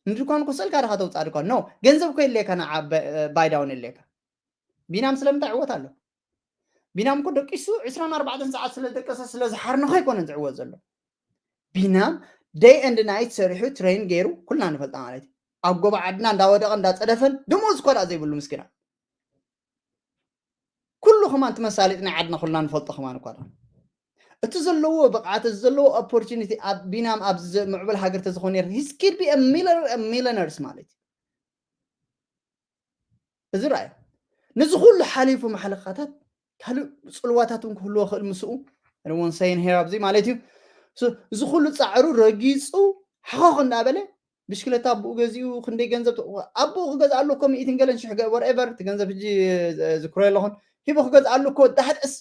ንድኳን እኮ ስእልካ ዲኻ ተውፅኣ ድኳን? ኖ፣ ገንዘብ እኮ የድልየካ ንዓ ባይዳውን የድልየካ። ቢናም ስለምንታይ ዕወት ኣሎ? ቢናም እኮ ደቂሱ ዕስራን ኣርባዕተን ሰዓት ስለ ደቀሰ ስለ ዝሓርነኸ ኣይኮነን ዝዕወት ዘሎ። ቢናም ደይ ኤንድ ናይት ሰሪሑ ትሬን ገይሩ ኩልና ንፈልጣ ማለት እዩ። ኣብ ጎባ ዓድና እንዳወደቐ እንዳፀደፈን ደሞዝ እኳ ደኣ ዘይብሉ ምስኪና። ኩሉ ከማን እቲ መሳሊጥ ናይ ዓድና ኩልና ንፈልጦ ከማን እኳ ደኣ። እቲ ዘለዎ ብቕዓት፣ እቲ ዘለዎ ኦፖርቹኒቲ ኣብ ቢናም ኣብ ምዕቡል ሃገር ተዝኾነ ነይሩ፣ he could be a millionaire ማለት እዩ። እዚ ርኣዮ። ነዚ ኩሉ ሓሊፉ ማሕለኻታት ካልእ ፅልዋታት እውን ክህልዎ ክእል ምስኡ። I don't want saying here ኣብዚ ማለት እዩ። እዚ ኩሉ ፃዕሩ ረጊፁ ሓኾኽ እንዳበለ ብሽክለታ ኣቦኡ ገዚኡ ክንደይ ገንዘብ ኣቦኡ ክገዝኣሉ እኮ ሚእትን ገለን ሽሕ ወርኤቨር እቲ ገንዘብ ሕጂ ዝክሮ ኣለኹን ሂቦ ክገዝኣሉ እኮ ዳሕድእስ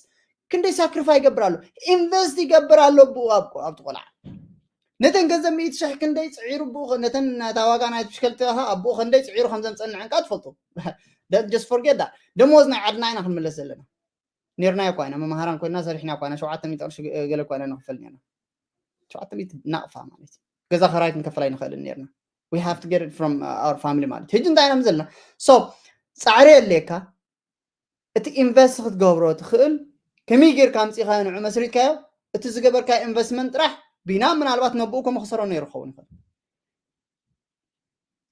ክንደይ ሳክሪፋይ ይገብር ኣሎ። ኢንቨስት ይገብር ኣሎ ኣቦኡ ኣብቲ ቆልዓ። ነተን ገንዘብ ሚእቲ ሽሕ ክንደይ ፅዒሩ ኣቦኡ ነተን ናታ ዋጋ ናይ ብሽክለታ ኣቦኡ ክንደይ ፅዒሩ ከም ዘምፀኒ ዕንቃ ትፈልጡ። Just forget that። ደሞዝ ናይ ዓድና ኢና ክንምለስ ዘለና። ነርና እኳ ኢና መምሃራን ኮይና ሰሪሕና እኳ ኢና ሸውዓተ ሚእቲ ቅርሺ ገለ እኳ ኢና ንኽፈል ነርና። ሸውዓተ ሚእቲ ናቕፋ ማለት እዩ። ገዛ ክራይ ክንከፍል ኣይንኽእልን ነርና። We have to get it from our family ማለት ሕጂ እንታይ ኢና ዘለና? So ፃዕሪ የድልየካ። እቲ ኢንቨስት ክትገብሮ ትኽእል ከመይ ጌርካ ኣምፂኻዮ ንዑ መስሪትካዮ። እቲ ዝገበርካዮ ኢንቨስትመንት ጥራሕ ቢና ምናልባት ነብኡ ከመኽሰሮ ነይሩ ክኸውን ይኽእል።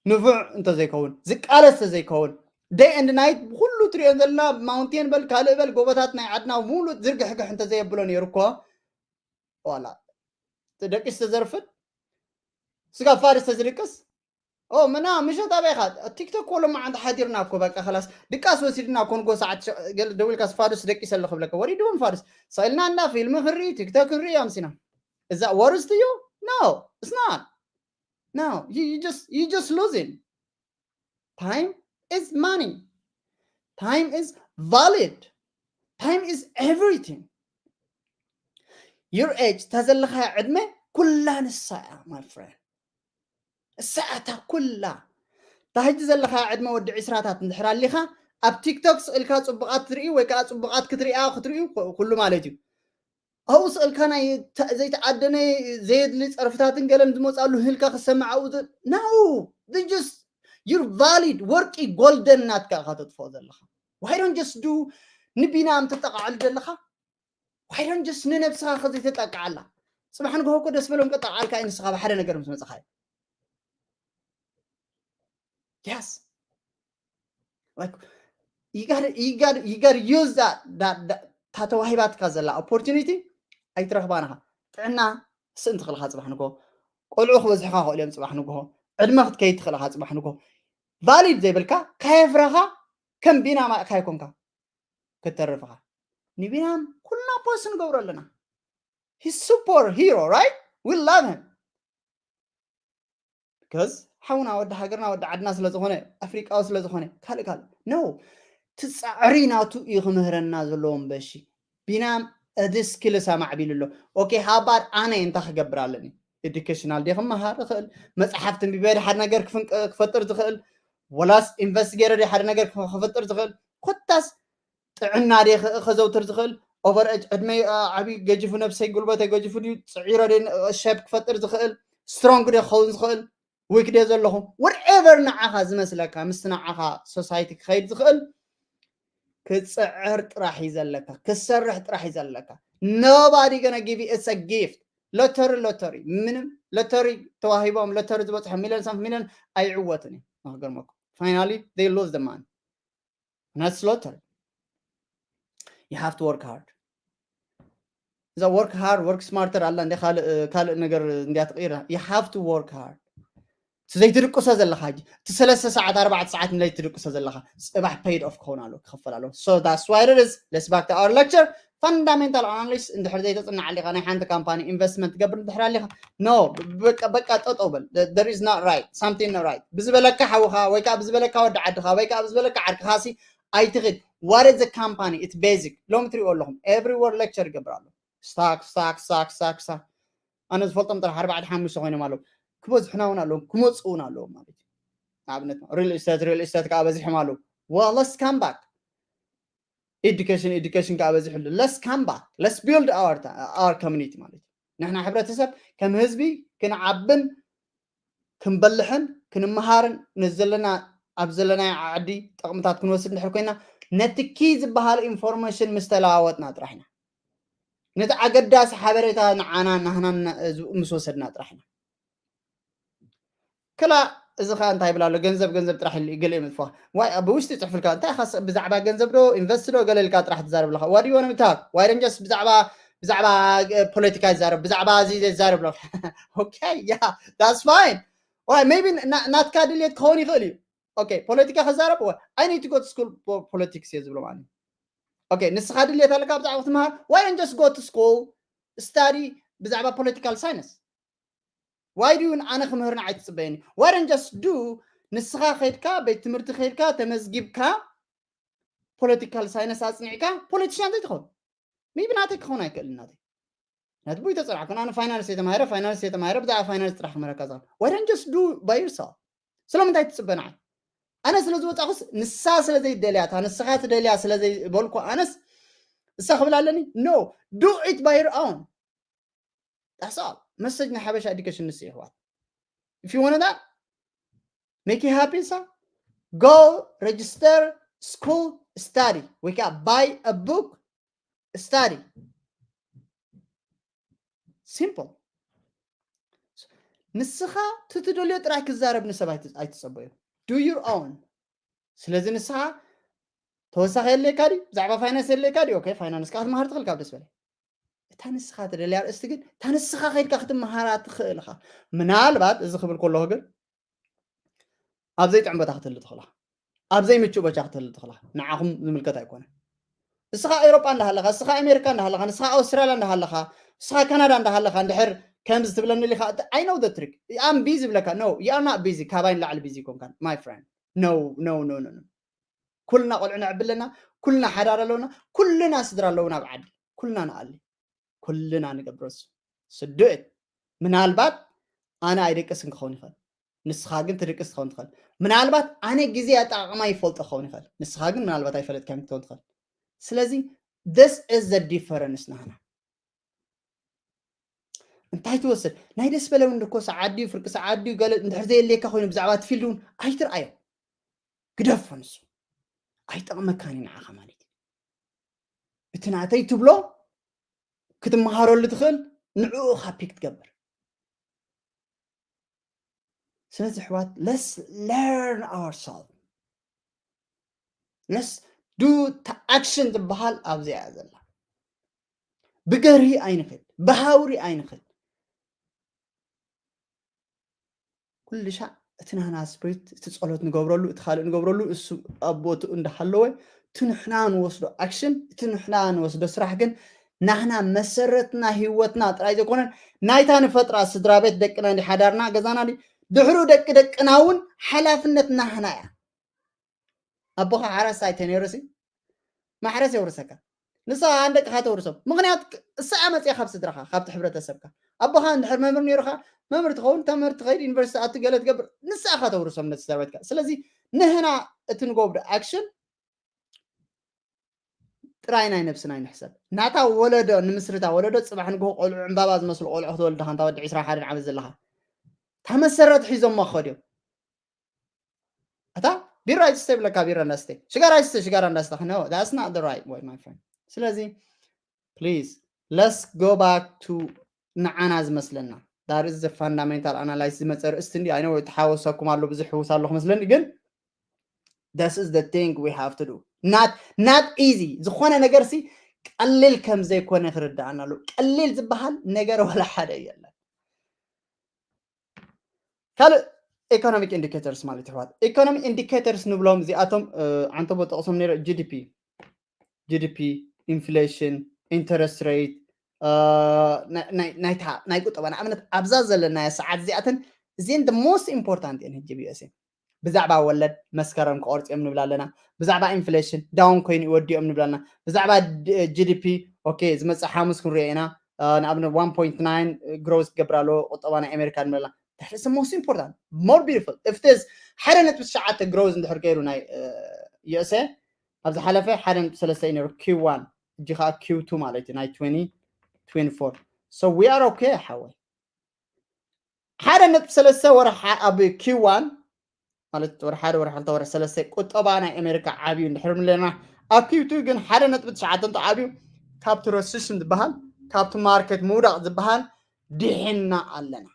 ንፉዕ እንተዘይከውን ዝቃለስ ተዘይከውን ደይ ኤንድ ናይት ብኩሉ ትሪኦ ዘለና ማውንቴን በል ካልእ በል ጎቦታት ናይ ዓድና ሙሉእ ዝርግሕግሕ እንተዘየብሎ ነይሩ እኮ ዋላ ደቂስ ተዘርፍን ስጋ ፋርስ ተዝድቅስ ኦ ምና ምሸት ኣበይኻ ቲክቶክ ኮሎ መዓንት ሓዲርና እኮ በቃ ከላስ ድቃስ ወሲድና ኮንጎ ሰዓት ደዊልካ ፋዱስ ደቂስ ኣለኹ ብለካ ወሪድዎም ፋዱስ ሰኢልና እና ፊልም ክርኢ ቲክቶክ ንርኢ ኣምሲና እዛ ወርስት እዩ no it's not no you just you just losing time is money time is valid time is everything your age እታ ዘለኻያ ዕድመ ኩላ ንሳ እያ my friend እሳ እታ ኩላ እታ ሕጂ ዘለኻያ ዕድመ ወዲ ዕስራታት እንድሕር ኣሊኻ ኣብ ቲክቶክ ስእልካ ፅቡቃት ትርኢ ወይ ከዓ ፅቡቃት ክትሪኣ ክትሪኡ ኩሉ ማለት እዩ ኣብኡ ስእልካ ናይ ዘይተዓደነ ዘየድሊ ፀርፍታትን ገለን ዝመፃሉ ህልካ ክሰማዕ ኣብኡ no just you're valid ወርቂ ጎልደን ናትካ ኢኻ ተጥፍኦ ዘለኻ why don't just do ንቢናም ትጠቃዕሉ ዘለኻ why don't just ንነብስኻ ከዘይተጠቃዓላ ፅባሕ ንግሆ እኮ ደስ በሎም ቀጠቃዓልካ እዩ ንስኻ ብሓደ ነገር ምስ መፅኻዮ yes like you got you got you got use that that እታ ተዋሂባትካ ዘላ ኦፖርቹኒቲ ኣይትረኽባን ኢኻ ጥዕና ስእን ትኽእልኻ ፅባሕ ንግሆ ቆልዑ ክበዝሕኻ ክእሉ እዮም ፅባሕ ንግሆ ዕድመ ክትከይድ ትኽእልኻ ፅባሕ ንግሆ ቫሊድ ዘይብልካ ካየፍረኻ ከም ቢናም ኢኻ ኣይኮንካ ክትተርፍ ኢኻ ንቢናም ኩልና ፖስት ንገብሮ ኣለና he's super hero right we love him because ሓውና ወዲ ሃገርና ወዲ ዓድና ስለ ዝኾነ ኣፍሪቃዊ ስለ ዝኾነ ካልእ ካልእ no ትፃዕሪ ናቱ እዩ ክምህረና ዘለዎ እምበሺ ቢናም እዚ ስኪልስ ኣማዕቢሉ ኣሎ okay how about ኣነ እንታይ ክገብር ኣለኒ ኤዱኬሽናል ድየ ክመሃር እኽእል መፅሓፍ ተንቢበ ሓደ ነገር ክፈጥር ዝኽእል ወላስ ኢንቨስት ገይረ ሓደ ነገር ክፈጥር ዝኽእል ኮታስ ጥዕና ድየ ከዘውትር ዝኽእል over age ዕድመይ ዓብዩ ገጂፉ ነብሰይ ጉልበተይ ገጂፉ ድዩ ፅዒረ ድየ ሸፕ ክፈጥር ዝኽእል ስትሮንግ ድየ ክኸውን ዝኽእል ዊክ ድየ ዘለኹ whatever ንዓኻ ዝመስለካ ምስቲ ንዓኻ ሶሳይቲ ክኸይድ ዝኽእል ክፅዕር ጥራሕ እዩ ዘለካ ክሰርሕ ጥራሕ እዩ ዘለካ nobody gonna give you it's a gift lottery lottery ምንም lottery ተዋሂቦም lottery ዝበፅሖ ሚሊዮን ሳፍ ሚሊዮን ኣይዕወትን እዩ ንክገርመኩም finally they lose the money and that's lottery you have to work hard እዛ work hard work smarter ኣላ እንደ ካልእ ነገር እንዲያ ትቕይራ you have to work hard እቲ ዘይትድቅሶ ዘለኻ ሕጂ እቲ ሰለስተ ሰዓት ኣርባዕተ ሰዓት ንለይቲ ትድቅሶ ዘለኻ ፅባሕ paid off ክኸውን ኣሎ ክኸፈል ኣሎ so that's why it is let's back to our lecture fundamental analysis እንድሕር ዘይተፅናዕ ኣሊካ ናይ ሓንቲ ካምፓኒ ኢንቨስትመንት ትገብር እንድሕር ኣሊካ no በቃ በቃ ጠጠው በል there is not right something not right ብዝበለካ ሓውካ ወይ ከዓ ብዝበለካ ወዲ ዓድካ ወይ ከዓ ብዝበለካ ዓርክካ ሲ ኣይትኽድ what is the company it's basic ሎም ትሪኦ ኣለኹም everywhere lecture ይገብር ኣሎ stock stock stock stock stock ኣነ ዝፈልጦም ጥራሕ ኣርባዕተ ሓሙሽተ ኮይኖም ኣለዉ ክበዝሑና እውን ኣለዎም ክመፁ እውን ኣለዎም ማለት እዩ ንኣብነት real estate real estate ከዓ በዚሖም ኣለዉ well let's come back education education ከዓ በዚሑ ኣሎ let's come back let's build our our community ማለት እዩ ንሕና ሕብረተሰብ ከም ህዝቢ ክንዓብን ክንበልሕን ክንመሃርን ንዘለና ኣብ ዘለናይ ዓዲ ጠቕምታት ክንወስድ እንድሕር ኮይና ነቲ ኪ ዝበሃል ኢንፎርሜሽን ምስ ተለዋወጥና ጥራሕ ኢና ነቲ ኣገዳሲ ሓበሬታ ንዓና ናህና ምስ ወሰድና ጥራሕ ኢና ክላ እዚ ከዓ እንታይ ይብል ኣሎ ገንዘብ ገንዘብ ጥራሕ ገለ ምጥፋ ዋይ ብውሽጢ ፅሕፍልካ እንታይ ኢኻ ብዛዕባ ገንዘብ ዶ ኢንቨስት ዶ ገለ ኢልካ ጥራሕ ትዛረብ ኣለካ what do you want to talk why don't just ብዛዕባ ብዛዕባ ፖለቲካ ይዛረብ ብዛዕባ እዚ ይዛረብ ኣሎ okay yeah that's fine why maybe ናትካ ድልየት ክኸውን ይኽእል እዩ okay ፖለቲካ ክዛረብ I need to go to school politics እየ ዝብሎ ማለት okay ንስኻ ድልየት ኣለካ ብዛዕባ ክትምሃር why don't just go to school study ብዛዕባ political science why do you ኣነ ክምህርና ኣይትፅበየኒ why don't just do ንስኻ ከይድካ ቤት ትምህርቲ ከይድካ ተመዝጊብካ political science ኣፅኒዕካ politician ዘይትኸውን maybe ናተይ ክኸውን ኣይክእልን ናተይ ናቲ ብይ ተፅናዕኩ ኣነ finance እየ ተማሂረ finance እየ ተማሂረ ብዛዕባ finance ጥራሕ ክምህረካ ዝኽእል why don't just do by yourself ስለምንታይ ትፅበ ንዓይ ኣነ ስለ ዝወፃኹስ ንሳ ስለ ዘይደልያ እታ ንስኻ ትደልያ ስለ ዘይበልኩ ኣነስ እሳ ክብል ኣለኒ no do it by your own that's all message ናይ ሓበሻ education ንስ ይሕዋት if you want that make you happy so go register school study ወይ ከዓ buy a book study simple ንስኻ ትትደልዮ ጥራይ ክዛረብ ንሰብ ኣይትፀበዩ do your own ስለዚ ንስኻ ተወሳኺ የድልየካ ድዩ ብዛዕባ finance የድልየካ ድዩ okay finance ከዓ ክትመሃር ትኽእል ካብ ደስ በለ እታ ንስኻ ትደልያ ርእስቲ ግን እታ ንስኻ ከይድካ ክትመሃራ ትኽእል ኢኻ ምናልባት እዚ ክብል ከለኹ ግን ኣብ ዘይጥዕም ቦታ ክትህሉ ትኽእላ ኣብ ዘይምቹእ ቦታ ክትህሉ ትኽእላ ንዓኹም ዝምልከት ኣይኮነ እስኻ ኤውሮጳ እንዳሃለኻ እስኻ ኣሜሪካ እንዳሃለኻ ንስኻ ኣውስትራልያ እንዳሃለኻ እስኻ ካናዳ እንዳሃለኻ እንድሕር ከምዚ ትብለኒ ኢኻ I know the trick I'm busy ዝብለካ no you are not busy ካባይ ንላዕሊ busy ይኮንካ my friend no no no no ኩልና ቆልዑ ነዕቢ ኣለና ኩልና ሓዳር ኣለውና ኩልና ስድራ ኣለውና ኣብ ዓዲ ኩልና ንኣሊ ኩልና ንገብሮ እሱ ስድት ምናልባት ኣነ ኣይደቅስን ክኸውን ይኽእል ንስኻ ግን ትድቅስ ትኸውን ትኽእል ምናልባት ኣነ ግዜ ኣጠቃቅማ ይፈልጦ ክኸውን ይኽእል ንስኻ ግን ምናልባት ኣይፈለጥካን ክትኸውን ትኽእል ስለዚ this is the difference ናህና እንታይ ትወስድ ናይ ደስ በለ እውን እኮ ሰዓት ድዩ ፍርቂ ሰዓት ድዩ ገለ እንድሕር ዘየድልየካ ኮይኑ ብዛዕባ እቲ ፊልድ እውን ኣይትርኣዮ ግደፎ ንሱ ኣይጠቕመካን እዩ ንዓኻ ማለት እዩ እቲ ናተይ ትብሎ ክትመሃረሉ ትኽእል ንዕኡ ኢኻ ፒክ ትገብር ስለዚ ኣሕዋት let's learn ourselves let's do action ዝበሃል ኣብዚኣ እያ ዘላ ብገርሂ ኣይንኽድ ብሃውሪ ኣይንኽድ ኩሉ ሻዕ እቲ ናህና ስፕሪት እቲ ፀሎት ንገብረሉ እቲ ካልእ ንገብረሉ እሱ ኣብ ቦትኡ እንዳሃለወ እቲ ንሕና ንወስዶ ኣክሽን እቲ ንሕና ንወስዶ ስራሕ ግን ናህና መሰረትና ህይወትና ጥራይ ዘይኮነን ናይታ ንፈጥራ ስድራ ቤት ደቅና እንዲ ሓዳርና ገዛና ድሕሩ ደቂ ደቅና እውን ሓላፍነት ናህና እያ ኣቦኻ ሓረስታይ ተነይሩ ሲ ማሕረስ የውርሰካ ንስኻ ኣን ደቅኻ ተውርሶም ምክንያት እሳ መፅያ ካብ ስድራኻ ካብቲ ሕብረተሰብካ ኣቦኻ እንድሕር መምህር ነይሩኻ መምህር ትኸውን ተምህር ትኸይድ ዩኒቨርሲቲ ኣቱ ገለ ትገብር ንስኻ ተውርሶም ነቲ ስድራ ቤትካ ስለዚ ንህና እቲ ንገብዶ ኣክሽን ጥራይ ናይ ነብስና ይንሕሰብ ናታ ወለዶ ንምስርታ ወለዶ ፅባሕ ንግሆ ቆልዑ ዕምባባ ዝመስሉ ቆልዑ ክትወልድ ዳኻ እንታ ወዲ ዕስራ ሓደን ዓመት ዘለኻ እታ መሰረት ሒዞሞ ክኸድዮም እታ ቢራ ኣይትስተ ይብለካ ቢራ እንዳስተ ሽጋር ኣይትስተ ሽጋር እንዳስተ no that's not the right way my friend ስለዚ please let's go back to ንዓና ዝመስለና that is the fundamental analysis ዝመፀ ርእስቲ እንዲ ኣይነ ተሓወሰኩም ኣሎ ብዙሕ ሕውስ ኣለኹ መስለኒ ግን this is the thing we have to do not not easy ዝኾነ ነገር ሲ ቀሊል ከም ዘይኮነ ክርዳኣና ኣሎ ቀሊል ዝበሃል ነገር ወላ ሓደ የለን ካልእ economic indicators ማለት ይሕዋት economic indicators ንብሎም እዚኣቶም ዓንተቦ ጠቕሶም ነረ GDP GDP inflation interest rate፣ ናይታ ናይ ቁጠባ ንኣብነት ኣብዛ ዘለናዮ ሰዓት እዚኣተን እዚን the most important እየን ሕጂ ብዩኤስኤ። ብዛዕባ ወለድ መስከረም ክቆርፅ እዮም ንብል ኣለና። ብዛዕባ ኢንፍሌሽን ዳውን ኮይኑ ይወዲኦም ንብል ኣለና። ብዛዕባ ጂዲፒ ኦኬ ዝመፅእ ሓሙስ ክንሪኦ ኢና። ንኣብነት one point nine ግሮዝ ክገብር ኣለዎ ቁጠባ ናይ ኣሜሪካ ንብል ኣለና። That is the most important, more beautiful. If this ሓደ ነጥቢ ትሽዓተ ግሮዝ እንድሕር ገይሩ ናይ ዩኤስኤ ኣብ ዝሓለፈ ሓደ ነጥቢ ሰለስተ እዩ ነይሩ ኪው ዋን፣ እጂ ከዓ ኪው ቱ ማለት እዩ ናይ twenty twenty-four. So we are okay ሓወይ። ሓደ ነጥቢ ሰለስተ ወርሒ ኣብ ኪው ዋን ማለት ወርሒ ሓደ ወርሒ ክልተ ወርሒ ሰለስተ ቁጠባ ናይ ኣሜሪካ ዓብዩ እንድሕር ምለና ኣብ ኪው ቱ ግን ሓደ ነጥቢ ትሽዓተ እንተ ዓብዩ ካብቲ ረሲሽን ዝበሃል ካብቲ ማርኬት ምውዳቕ ዝበሃል ድሕና ኣለና።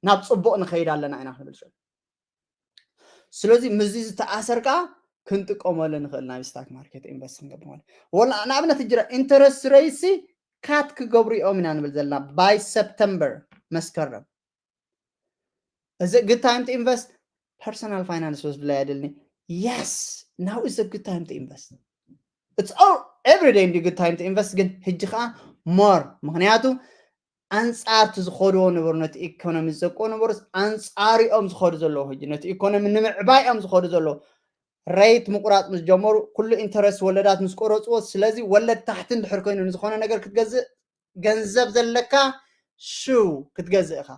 ናብ ፅቡቕ ንኸይድ ኣለና ኢና ክንብል ሽዑ። ስለዚ ምስዚ ዝተኣሰር ከዓ ክንጥቀመሉ ንኽእል ናብ ስታክ ማርኬት ኢንቨስት ክንገብር ማለት ወላ ንኣብነት እጅራ ኢንተረስት ሬትሲ ካት ክገብሩ እዮም ኢና ንብል ዘለና ባይ ሰፕተምበር መስከረም። Is it good time to invest? Personal finance ወስድላ ያደልኒ። Yes, now is a good time to invest. It's all every day good time to invest ግን ሕጂ ከዓ ሞር ምክንያቱ ኣንጻር እቲ ዝኸድዎ ነበሩ ነቲ ኢኮኖሚ ዝዘቅዎ ነበሩስ ኣንጻሪኦም ዝኸዱ ዘለዉ ሕጂ ነቲ ኢኮኖሚ ንምዕባይ እዮም ዝኸዱ ዘለዉ። ሬት ምቁራፅ ምስ ጀመሩ ኩሉ ኢንተረስት ወለዳት ምስ ቆረፅዎ ስለዚ ወለድ ታሕቲ እንድሕር ኮይኑ ንዝኾነ ነገር ክትገዝእ ገንዘብ ዘለካ ሽው ክትገዝእ ኢኻ።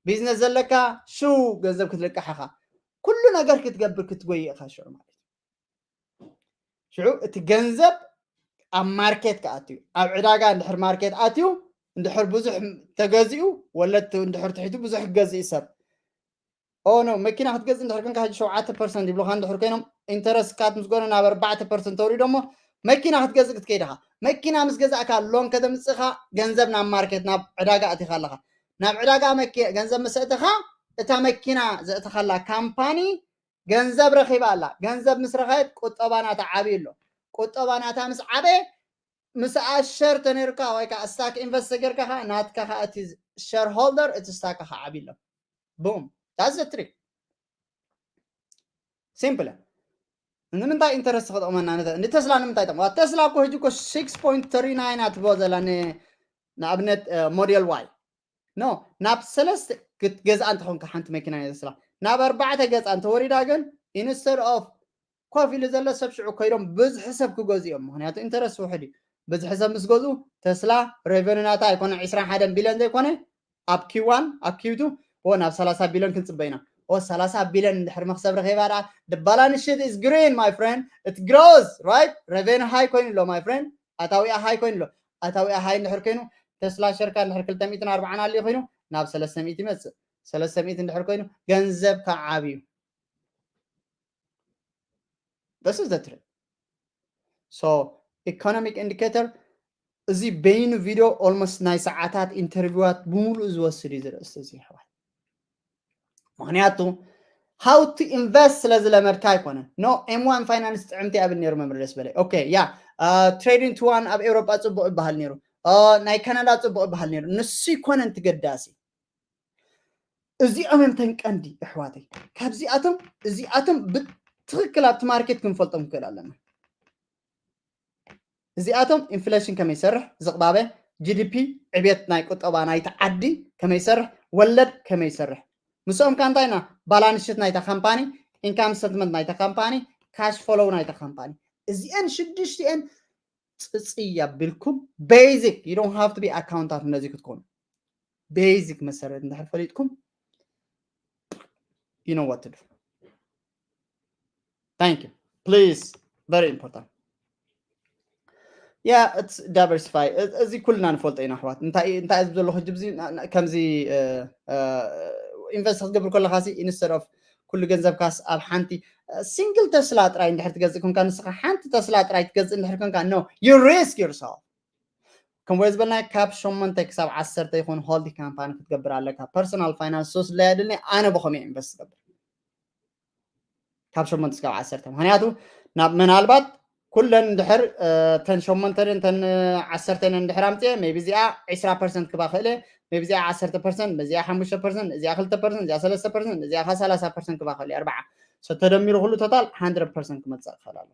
ቢዝነስ ዘለካ ሽው ገንዘብ ክትልቃሕ ኢኻ። ኩሉ ነገር ክትገብር ክትጎይ ኢኻ ሽዑ ማለት እዩ። ሽዑ እቲ ገንዘብ ኣብ ማርኬት ክኣትዩ ኣብ ዕዳጋ እንድሕር ማርኬት ኣትዩ እንድሕር ብዙሕ ተገዚኡ ወለድ እንድሕር ትሒቱ ብዙሕ ክገዝእ ሰብ ኦ ኖ መኪና ክትገዝእ እንድሕር ኮንካ ሕጂ ሸውዓተ ፐርሰንት ይብሉካ እንድሕር ኮይኖም ኢንተረስት ካት ምስ ጎነ ናብ ኣርባዕተ ፐርሰንት ተውሪዶ እሞ መኪና ክትገዝእ ክትከይድ ኢኻ። መኪና ምስ ገዛእካ ሎን ከተምፅእኻ ገንዘብ ናብ ማርኬት ናብ ዕዳጋ ኣቲኻ ኣለኻ። ናብ ዕዳጋ መኪ- ገንዘብ ምስ ኣእተኻ እታ መኪና ዘእተኻላ ካምፓኒ ገንዘብ ረኺባ ኣላ። ገንዘብ ምስ ረኸየት ቁጠባ ናታ ዓብዩ ኣሎ። ቁጠባ ናታ ምስ ዓበየ ምስኣ ሸር ተነይሩካ ወይ ከዓ ስታክ ኢንቨስት ተገርካ ከዓ ናትካ ከዓ እቲ ሸር ሆልደር እቲ ስታክ ከዓ ዓብዩ ኣሎ። ቡም that's the trick simple ንምንታይ ኢንተረስት ክጠቕመና ንተ- ንተስላ ንምንታይ ጠቕመ ተስላ እኮ ሕጂ እኮ six point three nine ኣትብሎ ዘላ ን- ንኣብነት ሞዴል ዋይ ኖ ናብ ሰለስተ ክትገዝኣ እንተኾንካ ሓንቲ መኪና ናይ ተስላ ናብ ኣርባዕተ ገፃ እንተወሪዳ ግን instead of ኮፍ ኢሉ ዘሎ ሰብ ሽዑ ኮይዶም ብዝሒ ሰብ ክገዝኡ እዮም ምክንያቱ ኢንተረስት ውሕድ እዩ ብዝሒ ሰብ ምስ ገዝኡ ተስላ ሬቨኑ ናታ ኣይኮነ ዕስራን ሓደን ቢልዮን ዘይኮነ ኣብ ኪዋን ኣብ ኪውቱ ኦ ናብ ሰላሳ ቢልዮን ክንፅበ ኢና ኦ ሰላሳ ቢልዮን እንድሕር መክሰብ ረኺባ ደኣ the balance sheet is green my friend it grows right revenue high ኮይኑ ኣሎ my friend ኣታዊኣ ሃይ ኮይኑ ኣሎ ኣታዊኣ ሃይ እንድሕር ኮይኑ ተስላ ሸርካ እንድሕር ክልተ ሚእትን ኣርባዓን ኣልዩ ኮይኑ ናብ ሰለስተ ሚእቲ ይመፅእ ሰለስተ ሚእቲ እንድሕር ኮይኑ ገንዘብ ከዓ ዓብዩ This is the trick. So economic indicator እዚ በይኑ ቪድዮ almost ናይ ሰዓታት ኢንተርቪዋት ብምሉእ ዝወስድ እዩ ዝርእስቲ እዚ ይሕዋት ምክንያቱ how to invest ስለ ዝለመድካ ኣይኮነን no M one finance ጥዕምቲ ኣብን ነይሩ መምህር ደስ በለ okay yeah trading to one ኣብ ኤውሮጳ ፅቡቅ ይበሃል ነይሩ ናይ ካናዳ ፅቡቅ ይበሃል ነይሩ ንሱ ይኮነን ትገዳሲ እዚኦም እዮም ተን ቀንዲ ኣሕዋተይ ካብዚኣቶም እዚኣቶም ብትክክል ኣብቲ ማርኬት ክንፈልጦም ንክእል ኣለና እዚኣቶም ኢንፍሌሽን ከመይ ይሰርሕ ዝቕባበ ጂዲፒ ዕቤት ናይ ቁጠባ ናይቲ ዓዲ ከመይ ይሰርሕ ወለድ ከመይ ይሰርሕ ምስኦም ከ እንታይ ኢና ባላንስ ሽት ናይታ ካምፓኒ ኢንካም ስተትመንት ናይታ ካምፓኒ ካሽ ፎሎው ናይታ ካምፓኒ እዚአን ሽዱሽቲአን ፅፅይ ኣቢልኩም basic you don't have to be accountant ነዚ ክትኮኑ basic መሰረት እንድሕር ፈሊጥኩም you know what to do thank you please very important yeah it's diversify እዚ ኩልና ንፈልጦ ኢና ኣሕዋት እንታይ እንታይ እዚ ዘሎ ሕጂ ከምዚ ኢንቨስት ክትገብር ከለካ instead of ኩሉ ገንዘብካስ ኣብ ሓንቲ ሲንግል ተስላ ጥራይ እንድሕር ትገዝእ ኮንካ ንስኻ ሓንቲ ተስላ ጥራይ ትገዝእ እንድሕር ኮንካ no you risk yourself ከምኡ ዝበልና ካብ ሸሞንተ ክሳብ ዓሰርተ ይኹን ሆልዲ ካምፓኒ ክትገብር ኣለካ personal finance ሶስ ድላይ ኣድልኒ ኣነ ብኸመይ ኢንቨስት ትገብር ካብ ሸሞንተ ክሳብ ዓሰርተ ምክንያቱ ናብ ምናልባት ኩለን እንድሕር ተን ሸሞንተን ተን ዓሰርተን እንድሕር ኣምፅየ maybe እዚኣ ዕስራ ፐርሰንት ክባ ክእለ maybe እዚኣ ዓሰርተ ፐርሰንት እዚኣ ሓሙሽተ ፐርሰንት እዚኣ ክልተ ፐርሰንት እዚኣ ሰለስተ ፐርሰንት እዚኣ ከዓ ሰላሳ ፐርሰንት ክባ ክእለ ኣርባዓ so ተደሚሩ ኩሉ ቶታል ሃንድረድ ፐርሰንት ክመፅእ ክኽእል ኣሎ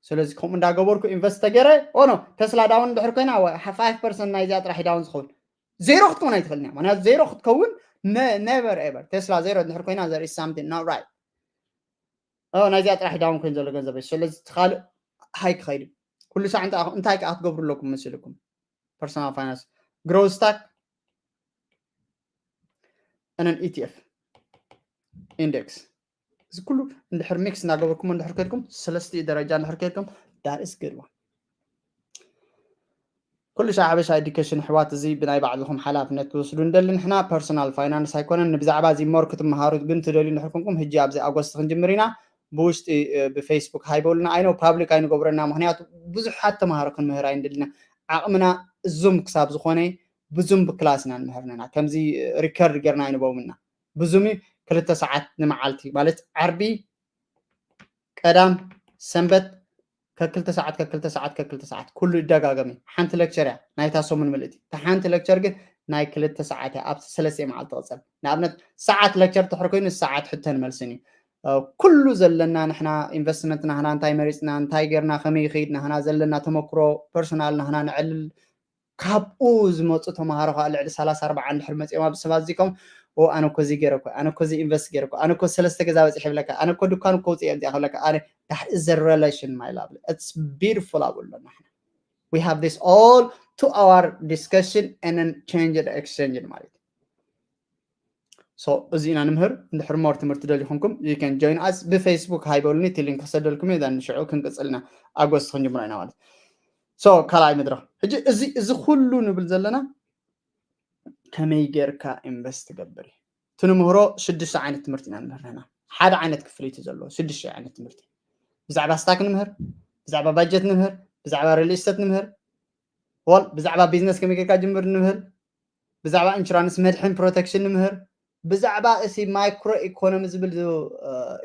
ስለዚ ከምኡ እንዳገበርኩ ኢንቨስት ተገይረ ኦኖ ቴስላ ዳውን እንድሕር ኮይና five percent ናይዚኣ ጥራሕ ዳውን ዝኸውን ዜሮ ክትከውን ኣይትኽእልን እያ። ምክንያቱ ዜሮ ክትከውን never ever ቴስላ ዜሮ እንድሕር ኮይና there is something not right። ናይዚኣ ጥራሕ ዳውን ኮይኑ ዘሎ ገንዘብ እዩ። ስለዚ እቲ ካልእ ሃይ ክኸይድ እዩ። ኩሉ ሳዕ እንታይ እንታይ ከዓ ክትገብሩ ኣለኩም መሲልኩም? Personal finance growth stock and an E T F index እዚ ኩሉ እንድሕር ሚክስ እናገበርኩሞ እንድሕር ከድኩም ሰለስቲኡ ደረጃ እንድሕር ከድኩም that is good one። ኩሉ ሻዕ ሓበሻ ኤዱኬሽን ኣሕዋት እዚ ብናይ ባዕልኹም ሓላፍነት ትወስዱ እንደሊ ንሕና ፐርሶናል ፋይናንስ ኣይኮነን ንብዛዕባ እዚ ሞር ክትመሃሩ ግን ትደልዩ እንድሕር ኮንኩም ሕጂ ኣብዚ ኣጎስት ክንጅምር ኢና። ብውሽጢ ብፌስቡክ ሃይበሉና ኣይኖ ፓብሊክ ኣይንገብረና ምክንያቱ ብዙሓት ተምሃሮ ክንምህር ኣይንደልና ዓቕምና እዙም ክሳብ ዝኾነ ብዙም ብክላስ ኢና ንምህርንና ከምዚ ሪከርድ ጌርና ኣይንበውምና ብዙም ክልተ ሰዓት ንመዓልቲ ማለት ዓርቢ ቀዳም ሰንበት ከክልተ ሰዓት ከክልተ ሰዓት ከክልተ ሰዓት ኩሉ ይደጋገም እዩ ሓንቲ ሌክቸር እያ ናይታ ሰሙን ምልእቲ እታ ሓንቲ ሌክቸር ግን ናይ ክልተ ሰዓት እያ ኣብ ሰለስተ መዓልቲ ትቕፅል ንኣብነት ሰዓት ሌክቸር ትሕር ኮይኑ ሰዓት ሕተን መልስን እዩ ኩሉ ዘለና ንሕና ኢንቨስትመንት ናህና እንታይ መሪፅና እንታይ ጌርና ከመይ ይኸይድ ናህና ዘለና ተመክሮ ፐርሶናል ናህና ንዕልል ካብኡ ዝመፁ ተምሃሮ ከዓ ልዕሊ ሰላሳ ኣርባዓ እንድሕር መፂኦም ኣብ ሰባት እዚኮም ኣነ ኮዚ ገይረ ኮ ኣነ ኮዚ ኢንቨስት ገይረ ኮ ኣነ ኮ ሰለስተ ገዛ በፂሕ ይብለካ ኣነ ኮ ድኳን ኮ ውፅእ እዚኣ ክብለካ ኣነ that is a relation my love it's beautiful ኣብሉ ኣለና we have this all to our discussion and then change the exchange ማለት እዩ so እዚ ኢና ንምህር እንድሕር ሞር ትምህርቲ ደሊኹምኩም you can join us ብፌስቡክ ሃይበሉኒ እቲ ሊንክ ክሰደልኩም እዩ ን ሽዑ ክንቅፅልና ኣጎስት ክንጅምሮ ኢና ማለት so ካልኣይ መድረኽ ሕጂ እዚ እዚ ኩሉ ንብል ዘለና ከመይ ጌርካ ኢንቨስት ትገብር እዩ እቲ ንምህሮ ሽዱሽተ ዓይነት ትምህርቲ ኢና ንምህር ንሕና ሓደ ዓይነት ክፍሊት እዩ ዘለዎ ሽዱሽተ ዓይነት ትምህርቲ ብዛዕባ ስታክ ንምህር ብዛዕባ ባጀት ንምህር ብዛዕባ ሪል ስቴት ንምህር ወል ብዛዕባ ቢዝነስ ከመይ ጌርካ ጅምር ንምህር ብዛዕባ ኢንሹራንስ መድሕን ፕሮቴክሽን ንምህር ብዛዕባ እቲ ማይክሮ ኢኮኖሚ ዝብል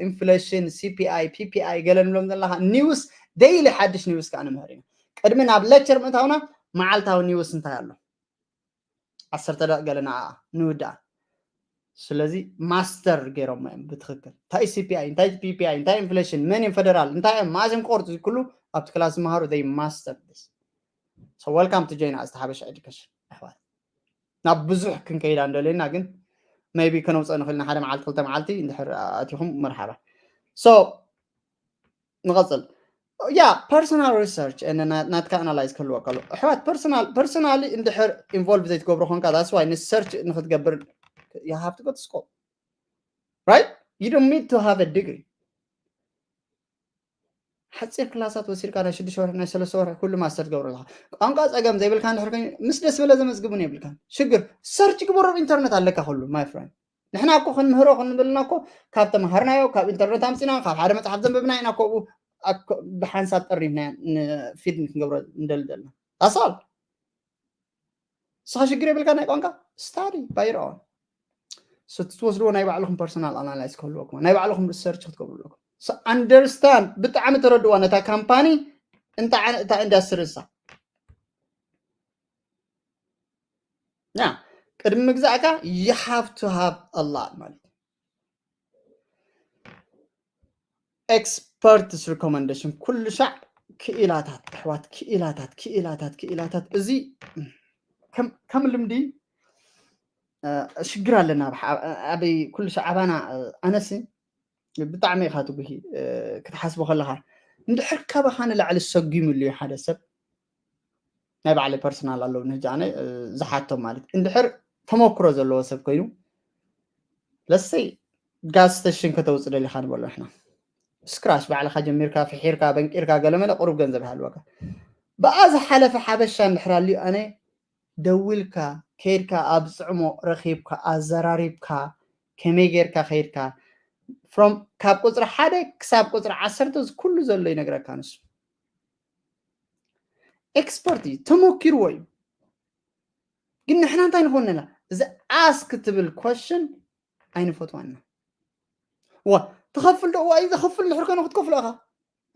ኢንፍሌሽን ሲፒኣይ ፒፒኣይ ገለ ንብሎም ዘለካ ኒውስ ደይሊ ሓድሽ ኒውስ ከዓ ንምህር ኢና ቅድሚ ናብ ሌክቸር ምእታውና መዓልታዊ ኒውስ እንታይ ኣሎ ዓሰርተ ደቂ ገለ ንዓ ንውድኣ ስለዚ ማስተር ገይሮሞ እዮም ብትክክል እንታይ ሲፒኣይ እንታይ ፒፒኣይ እንታይ ኢንፍሌሽን መን እዮም ፈደራል እንታይ እዮም ማእዝም ቆርጡ ኩሉ ኣብቲ ክላስ ዝመሃሩ they master this so welcome to join us ሓበሻ ኤዱኬሽን ኣሕዋት ናብ ብዙሕ ክንከይዳ እንደለና ግን maybe ከነውፀእ ንኽእል ሓደ መዓልቲ ክልተ መዓልቲ እንድሕር ኣቲኹም መርሓባ so ንቐፅል ያ personal research ናትካ ኣናላይዝ ክህልወካ ኣሎ ኣሕዋት personal personally እንድሕር ኢንቮልቭ ዘይትገብሮ ኮንካ that's why ንሰርች ንክትገብር you have to go to school right you don't need to have a degree ሓፂር ክላሳት ወሲድካ ናይ ሽዱሽተ ወርሒ ናይ ሰለስተ ወርሒ ኩሉ ማስተር ትገብሮ ኣለካ ቋንቋ ፀገም ዘይብልካ እንድሕር ኮይኑ ምስ ደስ በለ ዘመዝግቡን የብልካ ሽግር ሰርች ግበሮ ኢንተርነት ኣለካ ኩሉ my friend ንሕና እኮ ክንምህሮ ክንብልና እኮ ካብ ተምሃርናዮ ካብ ኢንተርነት ኣምፂና ካብ ሓደ መፅሓፍ ዘንበብና ኢና ከምኡ ብሓንሳብ ጠሪፍና ንፊድ ክንገብሮ እንደሊ ዘለና ኣሳል ንስኻ ሽግር የብልካ ናይ ቋንቋ ስታዲ ባይርኦን ትወስድዎ ናይ ባዕልኹም ፐርሶናል ኣናላይዝ ክህልወኩም ናይ ባዕልኹም ሪሰርች ክትገብሩ ኣለኩም ኣንደርስታንድ ብጣዕሚ ተረድዋ ነታ ካምፓኒ እንታይ ዓይነት እታ ኢንዳስትሪ ንሳ ያ ቅድሚ ምግዛእካ you have to have a lot ማለት experts recommendation ኩሉ ሻዕ ክኢላታት ኣሕዋት ክኢላታት ክኢላታት ክኢላታት እዚ ከም ልምዲ ሽግር ኣለና ኣበይ ኩሉ ሻዕ ኣባና ኣነሲ ብጣዕሚ ኢኻ ትጉሂ ክትሓስቦ ከለኻ እንድሕር ካባኻ ንላዕሊ ሰጒምሉ እዩ ሓደ ሰብ ናይ ባዕለይ ፐርሰናል ኣለውኒ ሕጂ ኣነ ዝሓቶም ማለት እንድሕር ተመክሮ ዘለዎ ሰብ ኮይኑ ለሰይ ጋዝ ስተሽን ከተውፅእ ደሊኻ ንበሎ ንሕና ስክራሽ ባዕልኻ ጀሚርካ ፍሒርካ በንቂርካ ገለመለ ቁሩብ ገንዘብ ይሃልወካ ብኣ ዝሓለፈ ሓበሻ እንድሕር ኣልዩ ኣነ ደዊልካ ከይድካ ኣብ ፅዕሞ ረኺብካ ኣዘራሪብካ ከመይ ጌርካ ከይድካ from ካብ ቁፅሪ ሓደ ክሳብ ቁፅሪ ዓሰርተ ኩሉ ዘሎ ይነግረካ ንሱ ኤክስፐርት እዩ ተሞኪርዎ እዩ ግን ንሕና እንታይ ንኾነና እዚ ኣስክ ትብል ኮሽን ኣይንፈትዋና ዋ ትኸፍል ዶ ዋ እዩ ዘኸፍል ንድሕር ኮይኑ ክትከፍሎ ኢኻ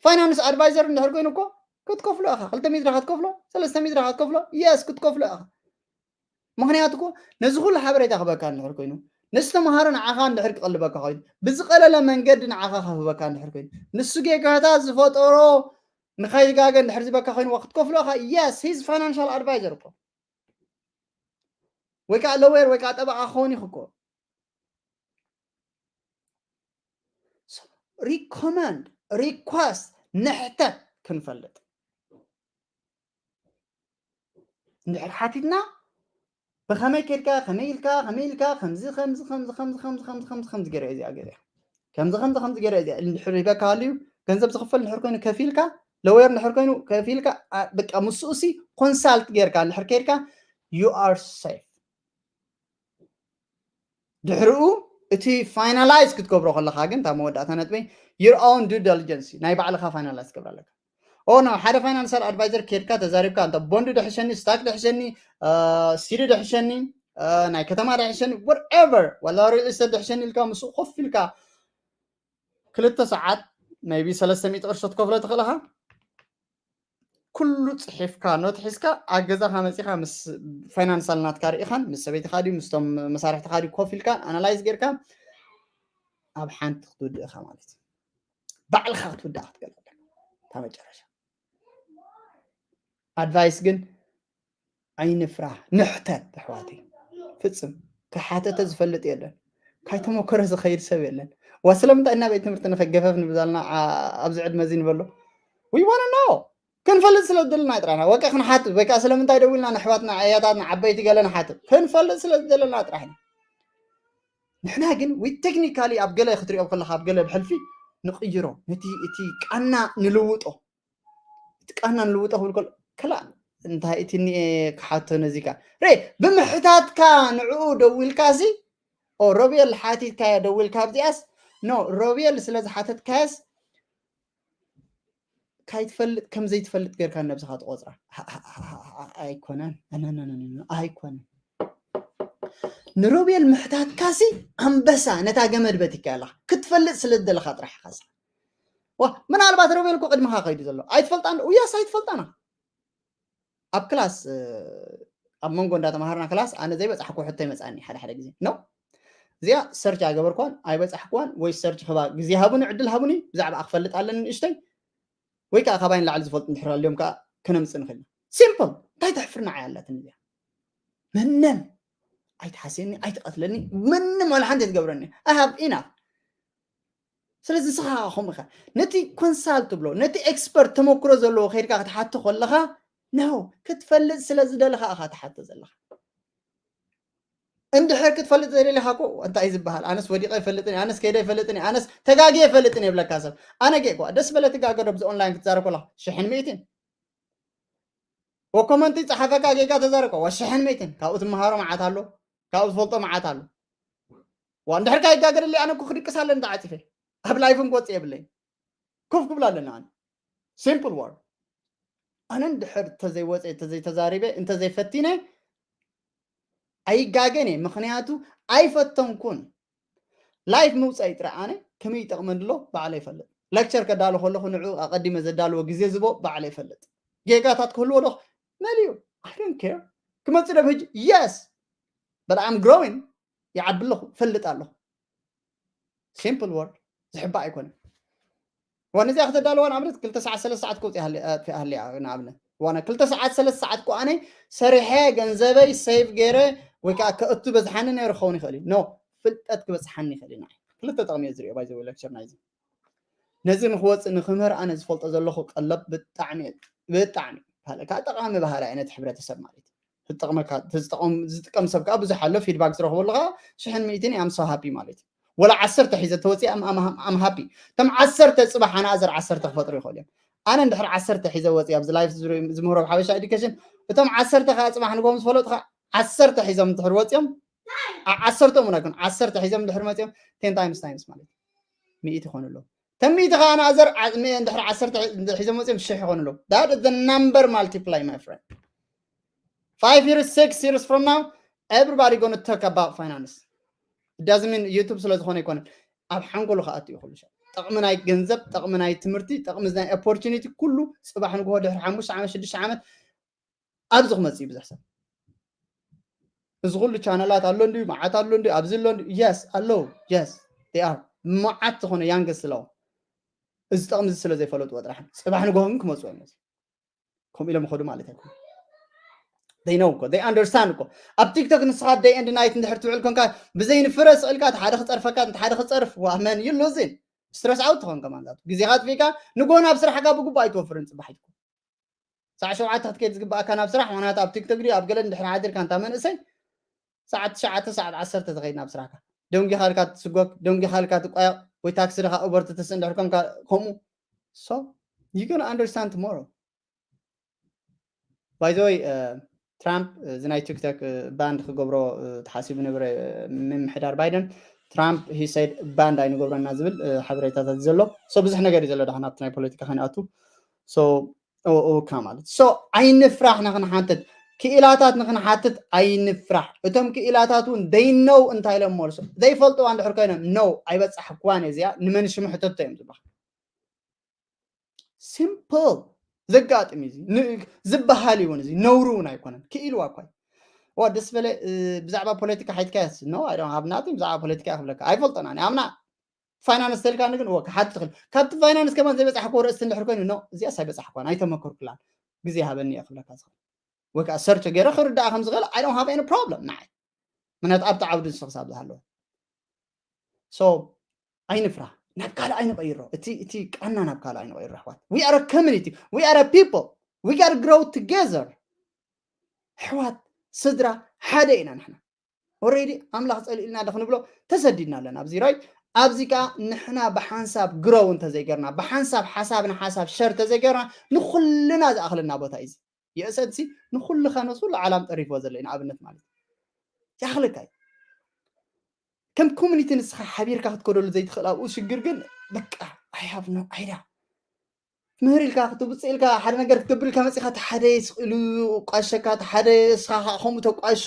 ፋይናንስ ኣድቫይዘር እንድሕር ኮይኑ እኮ ክትከፍሎ ኢኻ ክልተ ሚድራ ክትከፍሎ ሰለስተ ሚድራ ክትከፍሎ የስ ክትከፍሎ ኢኻ ምክንያቱ እኮ ነዚ ኩሉ ሓበሬታ ክበካ እንድሕር ኮይኑ ንዝተምሃረ ንዓኻ እንድሕር ክቐልበካ ኮይኑ ብዝቐለለ መንገዲ ንዓኻ ክህበካ እንድሕር ኮይኑ ንሱ ጌጋታት ዝፈጠሮ ንኸይጋገ እንድሕር ዝበካ ኮይኑ ክትከፍሎ ኢኻ። Yes, he's financial advisor እኮ፣ ወይ ከዓ lawyer ወይ ከዓ ጠበቃ ክኸውን ይኽእል እኮ። Recommend, request፣ ንሕተት ክንፈልጥ እንድሕር ሓቲትና፣ ብኸመይ ኬድካ፣ ከመይ ኢልካ፣ ከመይ ኢልካ፣ ከምዚ ከምዚ ከምዚ ከምዚ ከምዚ ከምዚ ከምዚ ከምዚ ገይረ እዚኣ ገይረ፣ ከምዚ ከምዚ ከምዚ ገይረ እዚኣ እንድሕር ሂበካ ሃልዩ፣ ገንዘብ ዝኽፈል እንድሕር ኮይኑ ከፊልካ፣ lawyer እንድሕር ኮይኑ ከፊልካ፣ በቃ ምስኡ ሲ consult ጌርካ እንድሕር ኬድካ፣ you are safe። ድሕሪኡ እቲ finalize ክትገብሮ ከለኻ ግን፣ እታ መወዳእታ ነጥበይ፣ your own due diligence፣ ናይ ባዕልኻ finalize ክትገብር ኣለካ። ኦ ኖ፣ ሓደ financial advisor ኬድካ ተዛሪብካ፣ እንተ ቦንድ ደሕሸኒ፣ ስታክ ደሕሸኒ፣ ሲዲ ደሕሸኒ፣ ናይ ከተማ ደሕሸኒ፣ whatever፣ ዋላ real estate ደሕሸኒ ኢልካ ምስኡ ኮፍ ኢልካ ክልተ ሰዓት maybe ሰለስተ ሚእቲ ቅርሺ ክትከፍሎ ትኽእል ኢኻ። ኩሉ ጽሒፍካ፣ ኖት ሒዝካ፣ ኣብ ገዛኻ መጺኻ ምስ ፋይናንሳል ናትካ ርኢኻን፣ ምስ ሰበይትኻ ድዩ ምስቶም መሳርሕትኻ ድዩ ኮፍ ኢልካ ኣናላይዝ ጌርካ፣ ኣብ ሓንቲ ክትውድእ ኢኻ ማለት እዩ። ባዕልኻ ክትውድእ ክትገለለ እታ መጨረሻ። ኣድቫይስ ግን ኣይንፍራህ፣ ንሕተት ኣሕዋተይ። ፍጽም ክሓተተ ዝፈልጥ የለን። ካይተመኮረ ዝኸይድ ሰብ የለን። ዋ ስለምንታይ እና ቤት ትምህርቲ ንኸገፈፍ ንብዛልና ኣብዚ ዕድመ እዚ ንበሎ? We wanna know። ክንፈልጥ ስለ ዝደለና ጥራሕና። ወቀ ክንሓትት ወይ ከዓ ስለምንታይ ደዊልና ንኣሕዋትና ኣያታትና ዓበይቲ ገለ ንሓትት ክንፈልጥ ስለ ዝደለና ጥራሕና። ንሕና ግን ዊ ቴክኒካሊ ኣብ ገለ ክትሪኦ ከለካ ኣብ ገለ ብሕልፊ ንቕይሮ፣ ነቲ እቲ ቃና ንልውጦ፣ እቲ ቃና ንልውጦ ክብል ከሎ ከላ እንታይ እቲ እኒኤ ክሓቶ ነዚካ ሬ ብምሕታትካ ንዕኡ ደዊልካ ሲ ኦ ሮቤል ሓቲትካዮ ደዊልካ ኣብዚኣስ ኖ ሮቤል ስለ ዝሓተትካዮስ ካይትፈልጥ ከም ዘይትፈልጥ ጌርካ ነብስኻ ትቆጽራ። ኣይኮነን፣ ኣይኮነን። ንሮቤል ምሕታትካሲ ኣንበሳ ነታ ገመድ በቲካ ኣለኻ ክትፈልጥ ስለ ዝደለኻ ጥራሕ ኢኻ። ዋ ምናልባት ሮቤል እኮ ቅድምኻ ከይዱ ዘሎ ኣይትፈልጣን። ውያስ ኣይትፈልጣና። ኣብ ክላስ ኣብ መንጎ እንዳተማሃርና ክላስ ኣነ ዘይበጻሕኩ ሕቶ ይመጻኒ ሓደ ሓደ ግዜ ነው። እዚኣ ሰርች ኣይገበርኳን ኣይበጻሕኩዋን ወይ ሰርች ክባ ግዜ ሃቡኒ ዕድል ሃቡኒ ብዛዕባ ክፈልጥ ኣለኒ ንእሽተይ ወይ ከዓ ካባይ ንላዕሊ ዝፈልጡ እንድሕር ኣልዮም ከዓ ክነምፅእ ንኽእል ኢና። ሲምፕል እንታይ ተሕፍርና ዓያ ኣላትኒ እዚኣ። መነን ኣይትሓስየኒ ኣይትቐትለኒ ምንም ዋላ ሓንቲ ትገብረኒ። I have enough። ስለዚ ንስኻ ከምኡ ኢኻ ነቲ ኮንሳልት ትብሎ ነቲ ኤክስፐርት ተመክሮ ዘለዎ ከይድካ ክትሓቶ ከለኻ ነው ክትፈልጥ ስለ ዝደለኻ ኢኻ ትሓቶ ዘለኻ። እንድሕር ክትፈልጥ ዘይደሊኻ እኮ እንታይ እዩ ዝበሃል ኣነስ ወዲቐ ይፈልጥን ኣነስ ከይደ ይፈልጥን ኣነስ ተጋጊ ይፈልጥን የብለካ ሰብ። ኣነ ገ እኳ ደስ በለ ትጋገዶ ብዚ ኦንላይን ክትዛረብ ከለኻ ሽሕን ሚእትን ወኮመንቲ ጸሓፈካ ጌጋ ተዛረብ ከዋ ሽሕን ሚእትን ካብኡ ትመሃሮ መዓት ኣሎ ካብኡ ዝፈልጦ መዓት ኣሎ። ዋ እንድሕር ካይጋገደለይ ኣነ እኮ ክድቅስ ኣለኒ ተዓጺፈ ኣብ ላይፍን ክወጽእ የብለይ። ኮፍ ክብል ኣለና ኣነ ሲምፕል ወርድ ኣነ እንድሕር እንተዘይወፀ እንተዘይተዛሪበ እንተዘይፈቲነ ኣይጋገን እየ። ምክንያቱ ኣይፈተንኩን። ላይፍ ምውፃእ ጥራይ ኣነ ከመይ ይጠቕመኒ ኣሎ ባዕለ ይፈልጥ። ሌክቸር ከዳሉ ከለኹ ንዑ ኣቐዲመ ዘዳልዎ ግዜ ዝቦ ባዕለ ይፈልጥ። ጌጋታት ክህልዎ ዶ መሊዩ I don't care። ክመፅእ ዶ ሕጂ yes but I'm growing ይዓቢ ኣለኹ ፈልጥ ኣለኹ። ሲምፕል ወርድ ዝሕባእ ኣይኮነን። ዋና እዚኣ ከተዳለዋ ንኣብነት ክልተ ሰዓት ሰለስተ ሰዓት ከውፅእ ኣትፊኣ ሃልያ ንኣብነት ዋና ክልተ ሰዓት ሰለስተ ሰዓት እኮ ኣነ ሰሪሐ ገንዘበይ ሴቭ ገይረ ወይ ከዓ ከእቱ በዝሓኒ ነይሩ ክኸውን ይኽእል እዩ። ኖ ፍልጠት ክበፅሓኒ ይኽእል እዩ። ንዓይ ክልተ ጠቕሚ እየ ዝሪኦ ባይዘ ሌክቸር ናይዚ ነዚ ንክወፅእ ንክምህር ኣነ ዝፈልጦ ዘለኹ ቀለብ ብጣዕሚ ብጣዕሚ ካልእ ከዓ ጠቓሚ ባህሪ ዓይነት ሕብረተሰብ ማለት እዩ። ዝጠቕመካ ዝጠቐም ዝጥቀም ሰብ ከዓ ብዙሕ ኣሎ ፊድባክ ዝረኽበሉ ከዓ ሽሕን ሚእትን እያም so happy ማለት እዩ። ወላ ዓሰርተ ሒዘ ተወፂእ ኣም ሃፒ። እቶም ዓሰርተ ፅባሕ ኣናእዘር ዓሰርተ ክፈጥሩ ይኽእሉ እዮም። ኣነ እንድሕር ዓሰርተ ሒዘ ወፂእ ኣብዚ ላይፍ ዝምህሮ ሓበሻ ኤዱኬሽን እቶም ዓሰርተ ከዓ ፅባሕ ንጎም ዝፈለጡ ከዓ ዓሰርተ ሒዞም እንድሕር ወፂኦም ዓሰርተ እውን ኣይኮን ዓሰርተ ሒዞም እንድሕር መፂኦም ቴን ታይምስ ታይምስ ማለት እዩ። ሚእቲ ይኾኑ ኣለዉ። ተን ሚእቲ ከዓ ኣናእዘር እንድሕር ዓሰርተ ሒዞም መፅኦም ሽሕ ይኾኑ ኣለዉ። That is the number multiply my friend. Five years, six years from now, everybody gonna talk about finance. It doesn't mean YouTube ስለ ዝኾነ ኣይኮነን። ኣብ ሓንጎሉ ክኣቱ እዩ ኩሉ ሰብ። ጠቕሚ ናይ ገንዘብ፣ ጠቕሚ ናይ ትምህርቲ፣ ጠቕሚ ናይ ኦፖርቹኒቲ ኩሉ ፅባሕ ንግሆ ድሕሪ ሓሙሽተ ዓመት ሽዱሽተ ዓመት ኣብዚ ክመፅእ እዩ ብዙሕ ሰብ። እዚ ኩሉ ቻነላት ኣሎ እንድዩ፣ መዓት ኣሎ እንድዩ፣ ኣብዚ ኣሎ እንድዩ። የስ ኣለዉ፣ የስ they are መዓት ዝኾነ ያንገስ ኣለዉ። እዚ ጥቕሚ እዚ ስለ ዘይፈለጥዎ ጥራሕ። ጽባሕ ንግሆ ግን ክመጽዎ እዮም። ከምኡ ኢሎም ይኸዱ ማለት ኣይኮነ። They know እኮ፣ they understand እኮ። ኣብ ቲክቶክ ንስኻ day and night እንድሕር ትውዕል ኮንካ፣ ብዘይንፍረ ስቕ ኢልካ እቲ ሓደ ክጸርፈካ፣ እቲ ሓደ ክጸርፍ፣ ዋመን you losing። ስትረስ ዓውት ትኾን ከማን ዛቱ። ግዜኻ ኣጥፊእካ ንግሆ ናብ ስራሕካ ብግቡእ ኣይትወፍርን ጽባሕ ኢትኮ። ሳዕ ሸውዓተ ክትከይድ ዝግባኣካ ናብ ስራሕ፣ ምኽንያቱ ኣብ ቲክቶክ ድዩ ኣብ ገለ እንድሕር ሓዲርካ እንታ መንእሰይ፣ ሰዓት ትሽዓተ ሰዓት ዓሰርተ ትኸይድ ናብ ስራሕካ። ደንጊኻ ኢልካ ትስጎግ፣ ደንጊኻ ኢልካ ትቋየቕ፣ ወይ ታክሲ ድኻ ኡበር ትትስ እንድሕር ኮንካ ከምኡ። So you gonna understand tomorrow. By the way, ትራምፕ እዚ ናይ ቲክቶክ ባንድ ክገብሮ ተሓሲቡ ነበረ፣ ምምሕዳር ባይደን። ትራምፕ he said ባንድ ኣይንገብረና ዝብል ሓበሬታታት ዘሎ። So ብዙሕ ነገር እዩ ዘሎ ዳሕና ኣብቲ ናይ ፖለቲካ ከይንኣቱ። So ኦካ ማለት። So ኣይንፍራሕ ንክንሓትት፣ ክኢላታት ንክንሓትት ኣይንፍራሕ። እቶም ክኢላታት እውን they know እንታይ ኢሎም መልሶ ዘይፈልጥዋ እንድሕር ኮይኖም no ኣይበጻሕክዋን እየ እዚኣ ንመን ሽሙ ሕተቶ እዮም ዝበሃል። ሲምፕል ዘጋጥም እዩ። ዝበሃል እውን እዚ ነውሩ እውን ኣይኮነን። ክኢልዋ እኳ ዋ ደስ በለ። ብዛዕባ ፖለቲካ ሓይትካ ያስ no I don't have nothing ብዛዕባ ፖለቲካ ክብለካ ኣይፈልጦና ኣምና ፋይናንስ ተልካ ግን ወ ክሓት ትኽእል። ካብቲ ፋይናንስ ከማን ዘይበፃሕኮ ርእስቲ እንድሕር ኮይኑ no እዚኣስ ኣይበፃሕኳን ኣይተመከርኩላን ግዜ ሃበኒ እየ ክብለካ ዝኽእል። ወይ ከዓ ሰርች ገይረ ክርዳኣ ከም ዝኽእል I don't have any problem ንዓይ። ምክንያቱ ኣብቲ ዓውዲ ንሱ ክሳብ ዝሃለወ። So ኣይንፍራ፣ ናብ ካልእ ኣይንቐይሮ። እቲ እቲ ቃና ናብ ካልእ ኣይንቐይሮ ኣሕዋት። We are a community, we are a people, we gotta grow together። ኣሕዋት ስድራ ሓደ ኢና ንሕና። Already ኣምላኽ ጸሊእልና ዶ ክንብሎ ተሰዲድና ኣለና ኣብዚ right። ኣብዚ ከኣ ንሕና ብሓንሳብ ግሮው እንተዘይገርና፣ ብሓንሳብ ሓሳብ ንሓሳብ ሸር ተዘይገርና ንኹልና ዝኣኽለና ቦታ እዩ እዚ። የእሰድሲ ንኹሉ ከነሱ ለዓላም ጠሪፍዎ ዘሎ ኢና ኣብነት ማለት እዩ። ያኽለካ እዩ። ከም ኮሚኒቲ ንስኻ ሓቢርካ ክትከደሉ ዘይትኽእል ኣብኡ ሽግር ግን በቃ I have no idea። ምህር ኢልካ ክትውፅእ ኢልካ ሓደ ነገር ክትገብር ኢልካ መፂኻ እቲ ሓደ ስቕ ኢሉ ቋሸካ እቲ ሓደ እስኻ ከዓ ከምኡ ተቋሾ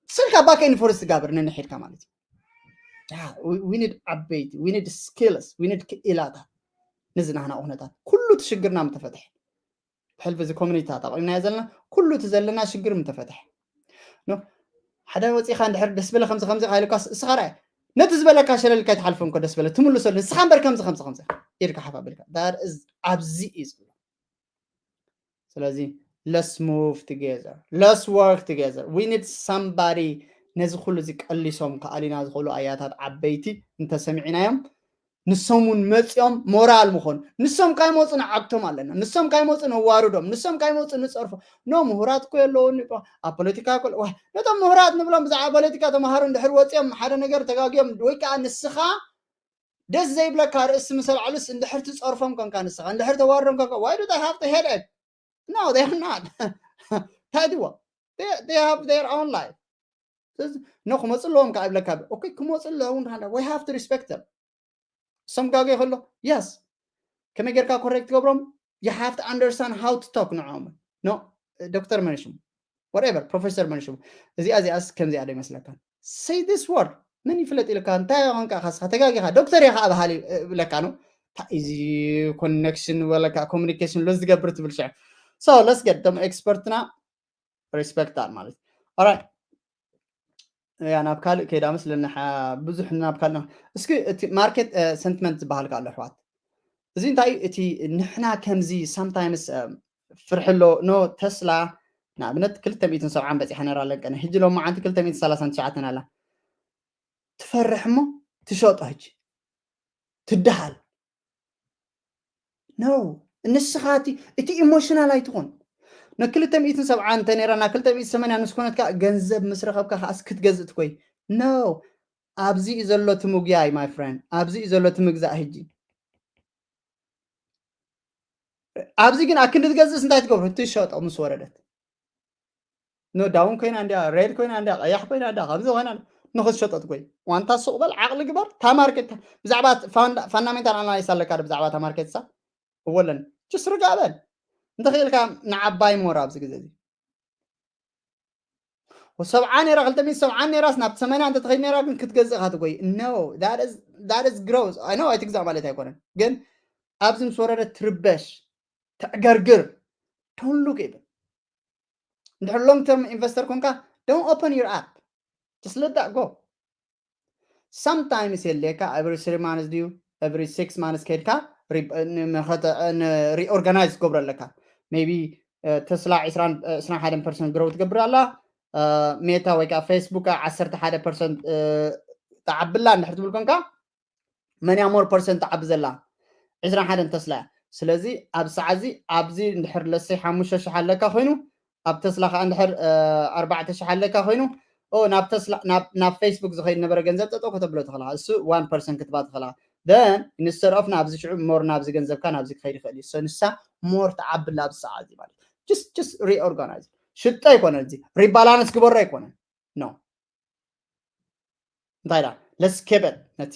ስልካ back and forth ትጋብር ነንሒድካ ማለት እዩ። We need ዓበይቲ we need skills we need ክኢላታት ነዚ ናህና ኩነታት ኩሉ እቲ ሽግርና ምተፈትሐ ብሕልፊ እዚ ኮሚኒቲታት ኣቕሪብናዮ ዘለና ኩሉ እቲ ዘለና ሽግር ምተፈትሐ ሓደ ወፂኻ እንድሕር ደስ በለ ከምዚ ከምዚ ኢልካ እስኻ ርኣይ ነቲ ዝበለካ ሸለል ከይትሓልፎ እንኮ ደስ በለ ትምልሰሉ ንስኻ እምበር ከምዚ ከምዚ ከምዚ ኢልካ ሓፍ ኣቢልካ ኣብዚ እዩ ዝብሎ። ስለዚ let's move together, let's work together, we need somebody ነዚ ኩሉ እዚ ቀሊሶም ክኣሊና ዝኽእሉ ኣያታት ዓበይቲ እንተሰሚዕናዮም ንሶም እውን መፂኦም ሞራል ምኾኑ ንሶም ካይመፁ ንዓግቶም ኣለና ንሶም ካይመፁ ነዋርዶም ንሶም ካይመፁ ንፀርፎ ኖ ምሁራት እኮ የለውን ኣብ ፖለቲካ ነቶም ምሁራት ንብሎም ብዛዕባ ፖለቲካ ተምሃሩ እንድሕር ወፂኦም ሓደ ነገር ተጋግዮም ወይ ከዓ ንስኻ ደስ ዘይብለካ ርእሲ ምስ ኣልዕሉስ እንድሕር ትፀርፎም ኮንካ ንስኻ እንድሕር ተዋርዶም ኮንካ why do they have to headache? No, they are not. ታዲዋ they have their own life. ኖ ክመፁ ኣለዎም ከዓ ይብለካ okay ክመፁ ኣለዎም we have to respect them. እሶም ጋገ ከሎ yes ከመይ ጌርካ correct ትገብሮም you have to understand how to talk ንዕኦም no ዶክተር መንሽሙ whatever ፕሮፌሰር መንሽሙ እዚኣ እዚኣስ ከምዚኣ ዶ ይመስለካ say this word መን ይፍለጥ ኢልካ እንታይ ቋንቋ ካስኻ ተጋጊኻ ዶክተር ኢኻ ኣብሃል ይብለካ ነው እዚ ኮኔክሽን ወለካ ኮሚኒኬሽን ሎ ዝገብር ትብል ሽዕ so let's get them ኤክስፐርትና respect that ማለት alright ያ ናብ ካልእ ከይዳ መስለና ብዙሕ ናብ ካልእ እስኪ እቲ ማርኬት ሰንቲመንት ዝበሃል ኣሎ ኣሕዋት እዚ እንታይ እቲ ንሕና ከምዚ sometimes ፍርሒ ኣሎ no ተስላ ንኣብነት ክልተ ሚእትን ሰብዓን በፂሓ ነራ ኣለንቀነ ሕጂ ሎማዓንቲ ክልተ ሚእትን ሰላሳን ትሽዓተን ኣላ ትፈርሕ እሞ ትሸጦ ሕጂ ትደሃል no ንስኻ እቲ ኢሞሽናል ኣይትኹን ንክልተ ሚእትን ሰብዓን እንተ ነራ ናብ ክልተ ሚእትን ሰማንያን ምስ ኮነትካ ገንዘብ ምስ ረኸብካ ከዓስ ክትገዝእ ትኮይ no ኣብዚ እዩ ዘሎ ትምጉያይ my friend ኣብዚ እዩ ዘሎ ትምግዛእ ሕጂ ኣብዚ ግን ኣክንዲ ትገዝእስ እንታይ ትገብሮ ትሸጦ ምስ ወረደት ኖ ዳውን ኮይና እንዲያ ሬድ ኮይና እንዲያ ቀያሕ ኮይና እንዲያ ከምዚ ኮይና ንክትሸጦ ትኮይ ዋንታ ሱቅ በል ዓቅሊ ግበር እታ ማርኬት ብዛዕባ ፋንዳሜንታል ኣናላይስ ኣለካ ብዛዕባ እታ ማርኬት ሳ እወለን ጅስ ርጋ በል እንተኽኢልካ ንዓባይ ሞራ ኣብዚ ግዜ እዚ ሰብዓ ነራ ክልተ ሚእቲ ሰብዓ ነራስ ናብ ሰማንያ እንተትኸይድ ነራ ግን ክትገዝእ ኢኻ ትጎይ no that is gross I know ኣይትግዛእ ማለት ኣይኮነን ግን ኣብዚ ምስ ወረደ ትርበሽ ተዕገርግር don't look even እንድሕር long term investor ኮንካ don't open your app just let that go sometimes የድልየካ every three months ድዩ every six months ከድካ reorganize ትገብሮ ኣለካ። Maybe ተስላ ዕስራን ሓደን ፐርሰንት grow ትገብር ኣላ። ሜታ ወይ ከዓ ፌስቡክ ዓሰርተ ሓደ ፐርሰንት ትዓብላ እንድሕር ትብል ኮንካ፣ መን እያ more percent ትዓቢ ዘላ? ዕስራን ሓደን ተስላ እያ። ስለዚ ኣብ ሰዓት እዚ ኣብዚ እንድሕር ለሰይ ሓሙሽተ ሽሕ ኣለካ ኮይኑ፣ ኣብ ተስላ ከዓ እንድሕር ኣርባዕተ ሽሕ ኣለካ ኮይኑ፣ ናብ ተስላ ናብ ፌስቡክ ዝኸይድ ነበረ ገንዘብ ጠጠው ከተብሎ ትኽእላ። እሱ ዋን ፐርሰንት ክትባ ትኽእላ። Then instead of ናብዚ ሽዑ more ናብዚ ገንዘብካ ናብዚ ክኸይድ ይኽእል እዩ። ንሳ more ትዓብላ ኣብዚ ሰዓት እዚ ማለት just just reorganize ሽጠ ኣይኮነን፣ እዚ rebalance ግበሮ ኣይኮነን። No እንታይ ዳ let's keep it፣ ነቲ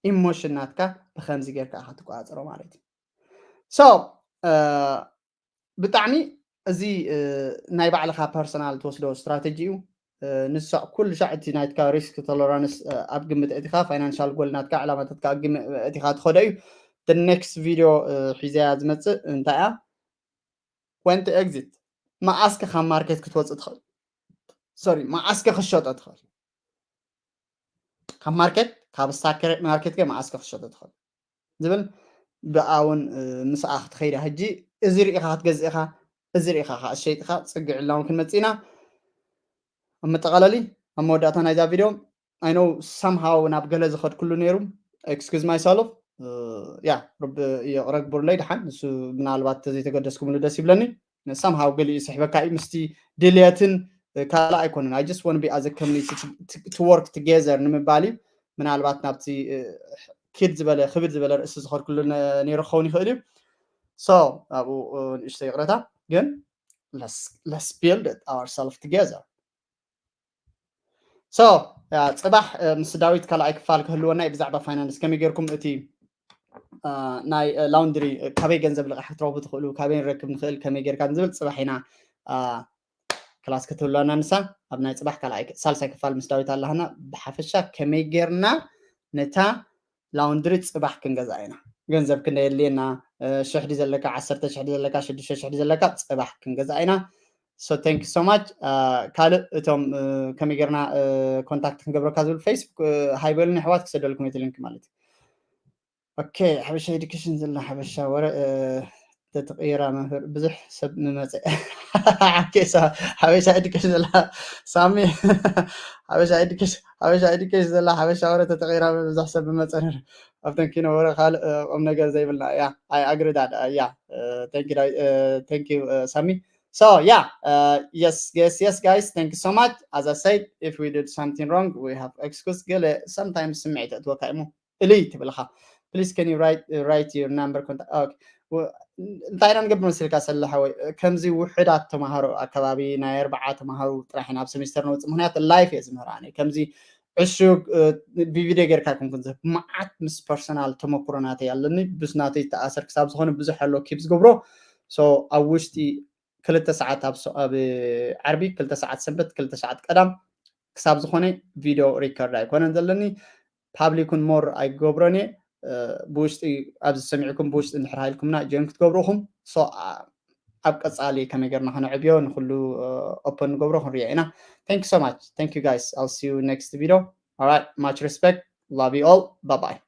ኢሞሽን ናትካ ብከምዚ ጌርካ ኢኻ ትቆፃፀሮ ማለት እዩ። So ብጣዕሚ እዚ ናይ ባዕልኻ ፐርሰናል ትወስዶ ስትራተጂ እዩ። ንሳ ኩሉ ሻዕ እቲ ናትካ risk tolerance ኣብ ግምት እቲኻ፣ ፋይናንሻል ጎል ናትካ፣ ዕላማታትካ ኣብ ግምት እቲኻ ትኸዶ እዩ። The next video ሒዘያ ዝመፅእ እንታይ እያ? When to exit፣ መዓስከ ካብ ማርኬት ክትወፅእ ትኽእል? ሶሪ፣ መዓስከ ክሸጦ ትኽእል? ካብ ማርኬት፣ ካብ ስታክ ማርኬት ከ መዓስከ ክሸጦ ትኽእል ዝብል ብኣውን ምስኣ ክትኸይዳ። ሕጂ እዚ ርኢኻ ክትገዝእ ኢኻ፣ እዚ ርኢኻ ከዓ ሸይጥኻ ፅግዕ ኢልና እውን ክንመፅእ ኢና። ኣብ መጠቓለሊ፣ ኣብ መወዳእታ ናይዛ ቪድዮ፣ I know somehow ናብ ገለ ዝኸድኩሉ ነይሩ፣ excuse myself። ያ፣ ረቢ ይቕረ ግበሩለይ። ደሓን ንሱ ምናልባት ተዘይተገደስኩምሉ ደስ ይብለኒ። Somehow ገሊኡ ይስሕበካ እዩ ምስቲ ድልየትን ካልእ ኣይኮነን። I just want to be as a community to work together ንምባል እዩ። ምናልባት ናብቲ ኪድ ዝበለ ክብድ ዝበለ ርእሲ ዝኸድኩሉ ነይሩ ክኸውን ይኽእል እዩ። So ኣብኡ ንእሽቶ ይቕረታ፣ ግን let's build it ourselves together። So ጽባሕ ምስ ዳዊት ካልኣይ ክፋል ክህልወና እዩ ብዛዕባ ፋይናንስ፣ ከመይ ጌርኩም እቲ ናይ ላውንድሪ ካበይ ገንዘብ ልቃሕ ክትረኽቡ ትኽእሉ፣ ካበይ ንረክብ ንኽእል፣ ከመይ ጌርካ ንዝብል ጽባሕ ኢና ክላስ ክትህልወና ንሳ ኣብ ናይ ጽባሕ ካልኣይ ሳልሳይ ክፋል ምስ ዳዊት ኣላህና። ብሓፈሻ ከመይ ጌርና ነታ ላውንድሪ ጽባሕ ክንገዛ ኢና፣ ገንዘብ ክንደየድልየና፣ ሽሕ ዲ ዘለካ፣ ዓሰርተ ሽሕ ዲ ዘለካ፣ ሽዱሽተ ሽሕ ዲ ዘለካ፣ ጽባሕ ክንገዛ ኢና። So thank you so much። ካልእ እቶም ከመይ ጌርና ኮንታክት ክንገብረካ ዝብል ፌስቡክ ሃይ በሉኒ ኣሕዋት፣ ክሰደልኩም እቲ ሊንክ ማለት እዩ። ኦኬ፣ ሓበሻ ኤዱኬሽን ዘላ ሓበሻ ወረ ተተቀየራ መምህር ብዙሕ ሰብ ምመፀ። ሓበሻ ኤዱኬሽን ዘላ ሳሚ፣ ሓበሻ ኤዱኬሽን ዘላ ሓበሻ ወረ ተተቀየራ ብዙሕ ሰብ ምመፀ። ኣብተን ኪኖ ወረ ካልእ ቁም ነገር ዘይብልና። ያ፣ I agree that። ያ፣ thank you ሳሚ። So yeah, yes, yes, yes, guys, thank you so much. As I said, if we did something wrong, we have excuse. ገለ sometimes ስምዒት እትወካ እሞ እልይ ትብልኻ። Please can you write write your number contact? Okay. እንታይ ኢና ንገብር መሲልካ ሰለ ሓወይ፣ ከምዚ ውሕዳት ተማሃሮ ኣከባቢ ናይ ኣርባዓ ተማሃሮ ጥራሕ ኢና ኣብ ሴሚስተር ነውፅእ። ምክንያቱ ላይፍ እየ ዝምህር ኣነ። ከምዚ ዕሹግ ብቪድዮ ጌርካ ኣይኮንኩን ዘ መዓት ምስ ፐርሰናል ተመክሮ ናተይ ኣለኒ። ብስ ናተይ ተኣሰር ክሳብ ዝኾነ ብዙሕ ኣሎ ኪፕ ዝገብሮ። So ኣብ ውሽጢ ክልተ ሰዓት ኣብ ዓርቢ፣ ክልተ ሰዓት ሰንበት፣ ክልተ ሰዓት ቀዳም ክሳብ ዝኾነ ቪድዮ ሪከርድ ኣይኮነን ዘለኒ። ፓብሊኩን ሞር ኣይገብሮን እየ። ብውሽጢ ኣብዚ ሰሚዕኩም ብውሽጢ እንድሕር ሃይልኩምና ጆይን ክትገብሩ ኢኹም። So ኣብ ቀፃሊ ከመይ ጌርና ከነዕብዮ ንኩሉ ኦፐን ንገብሮ ክንሪኦ ኢና። Thank you so much. Thank you guys. I'll see you next video. All right. Much respect. Love you all. Bye bye.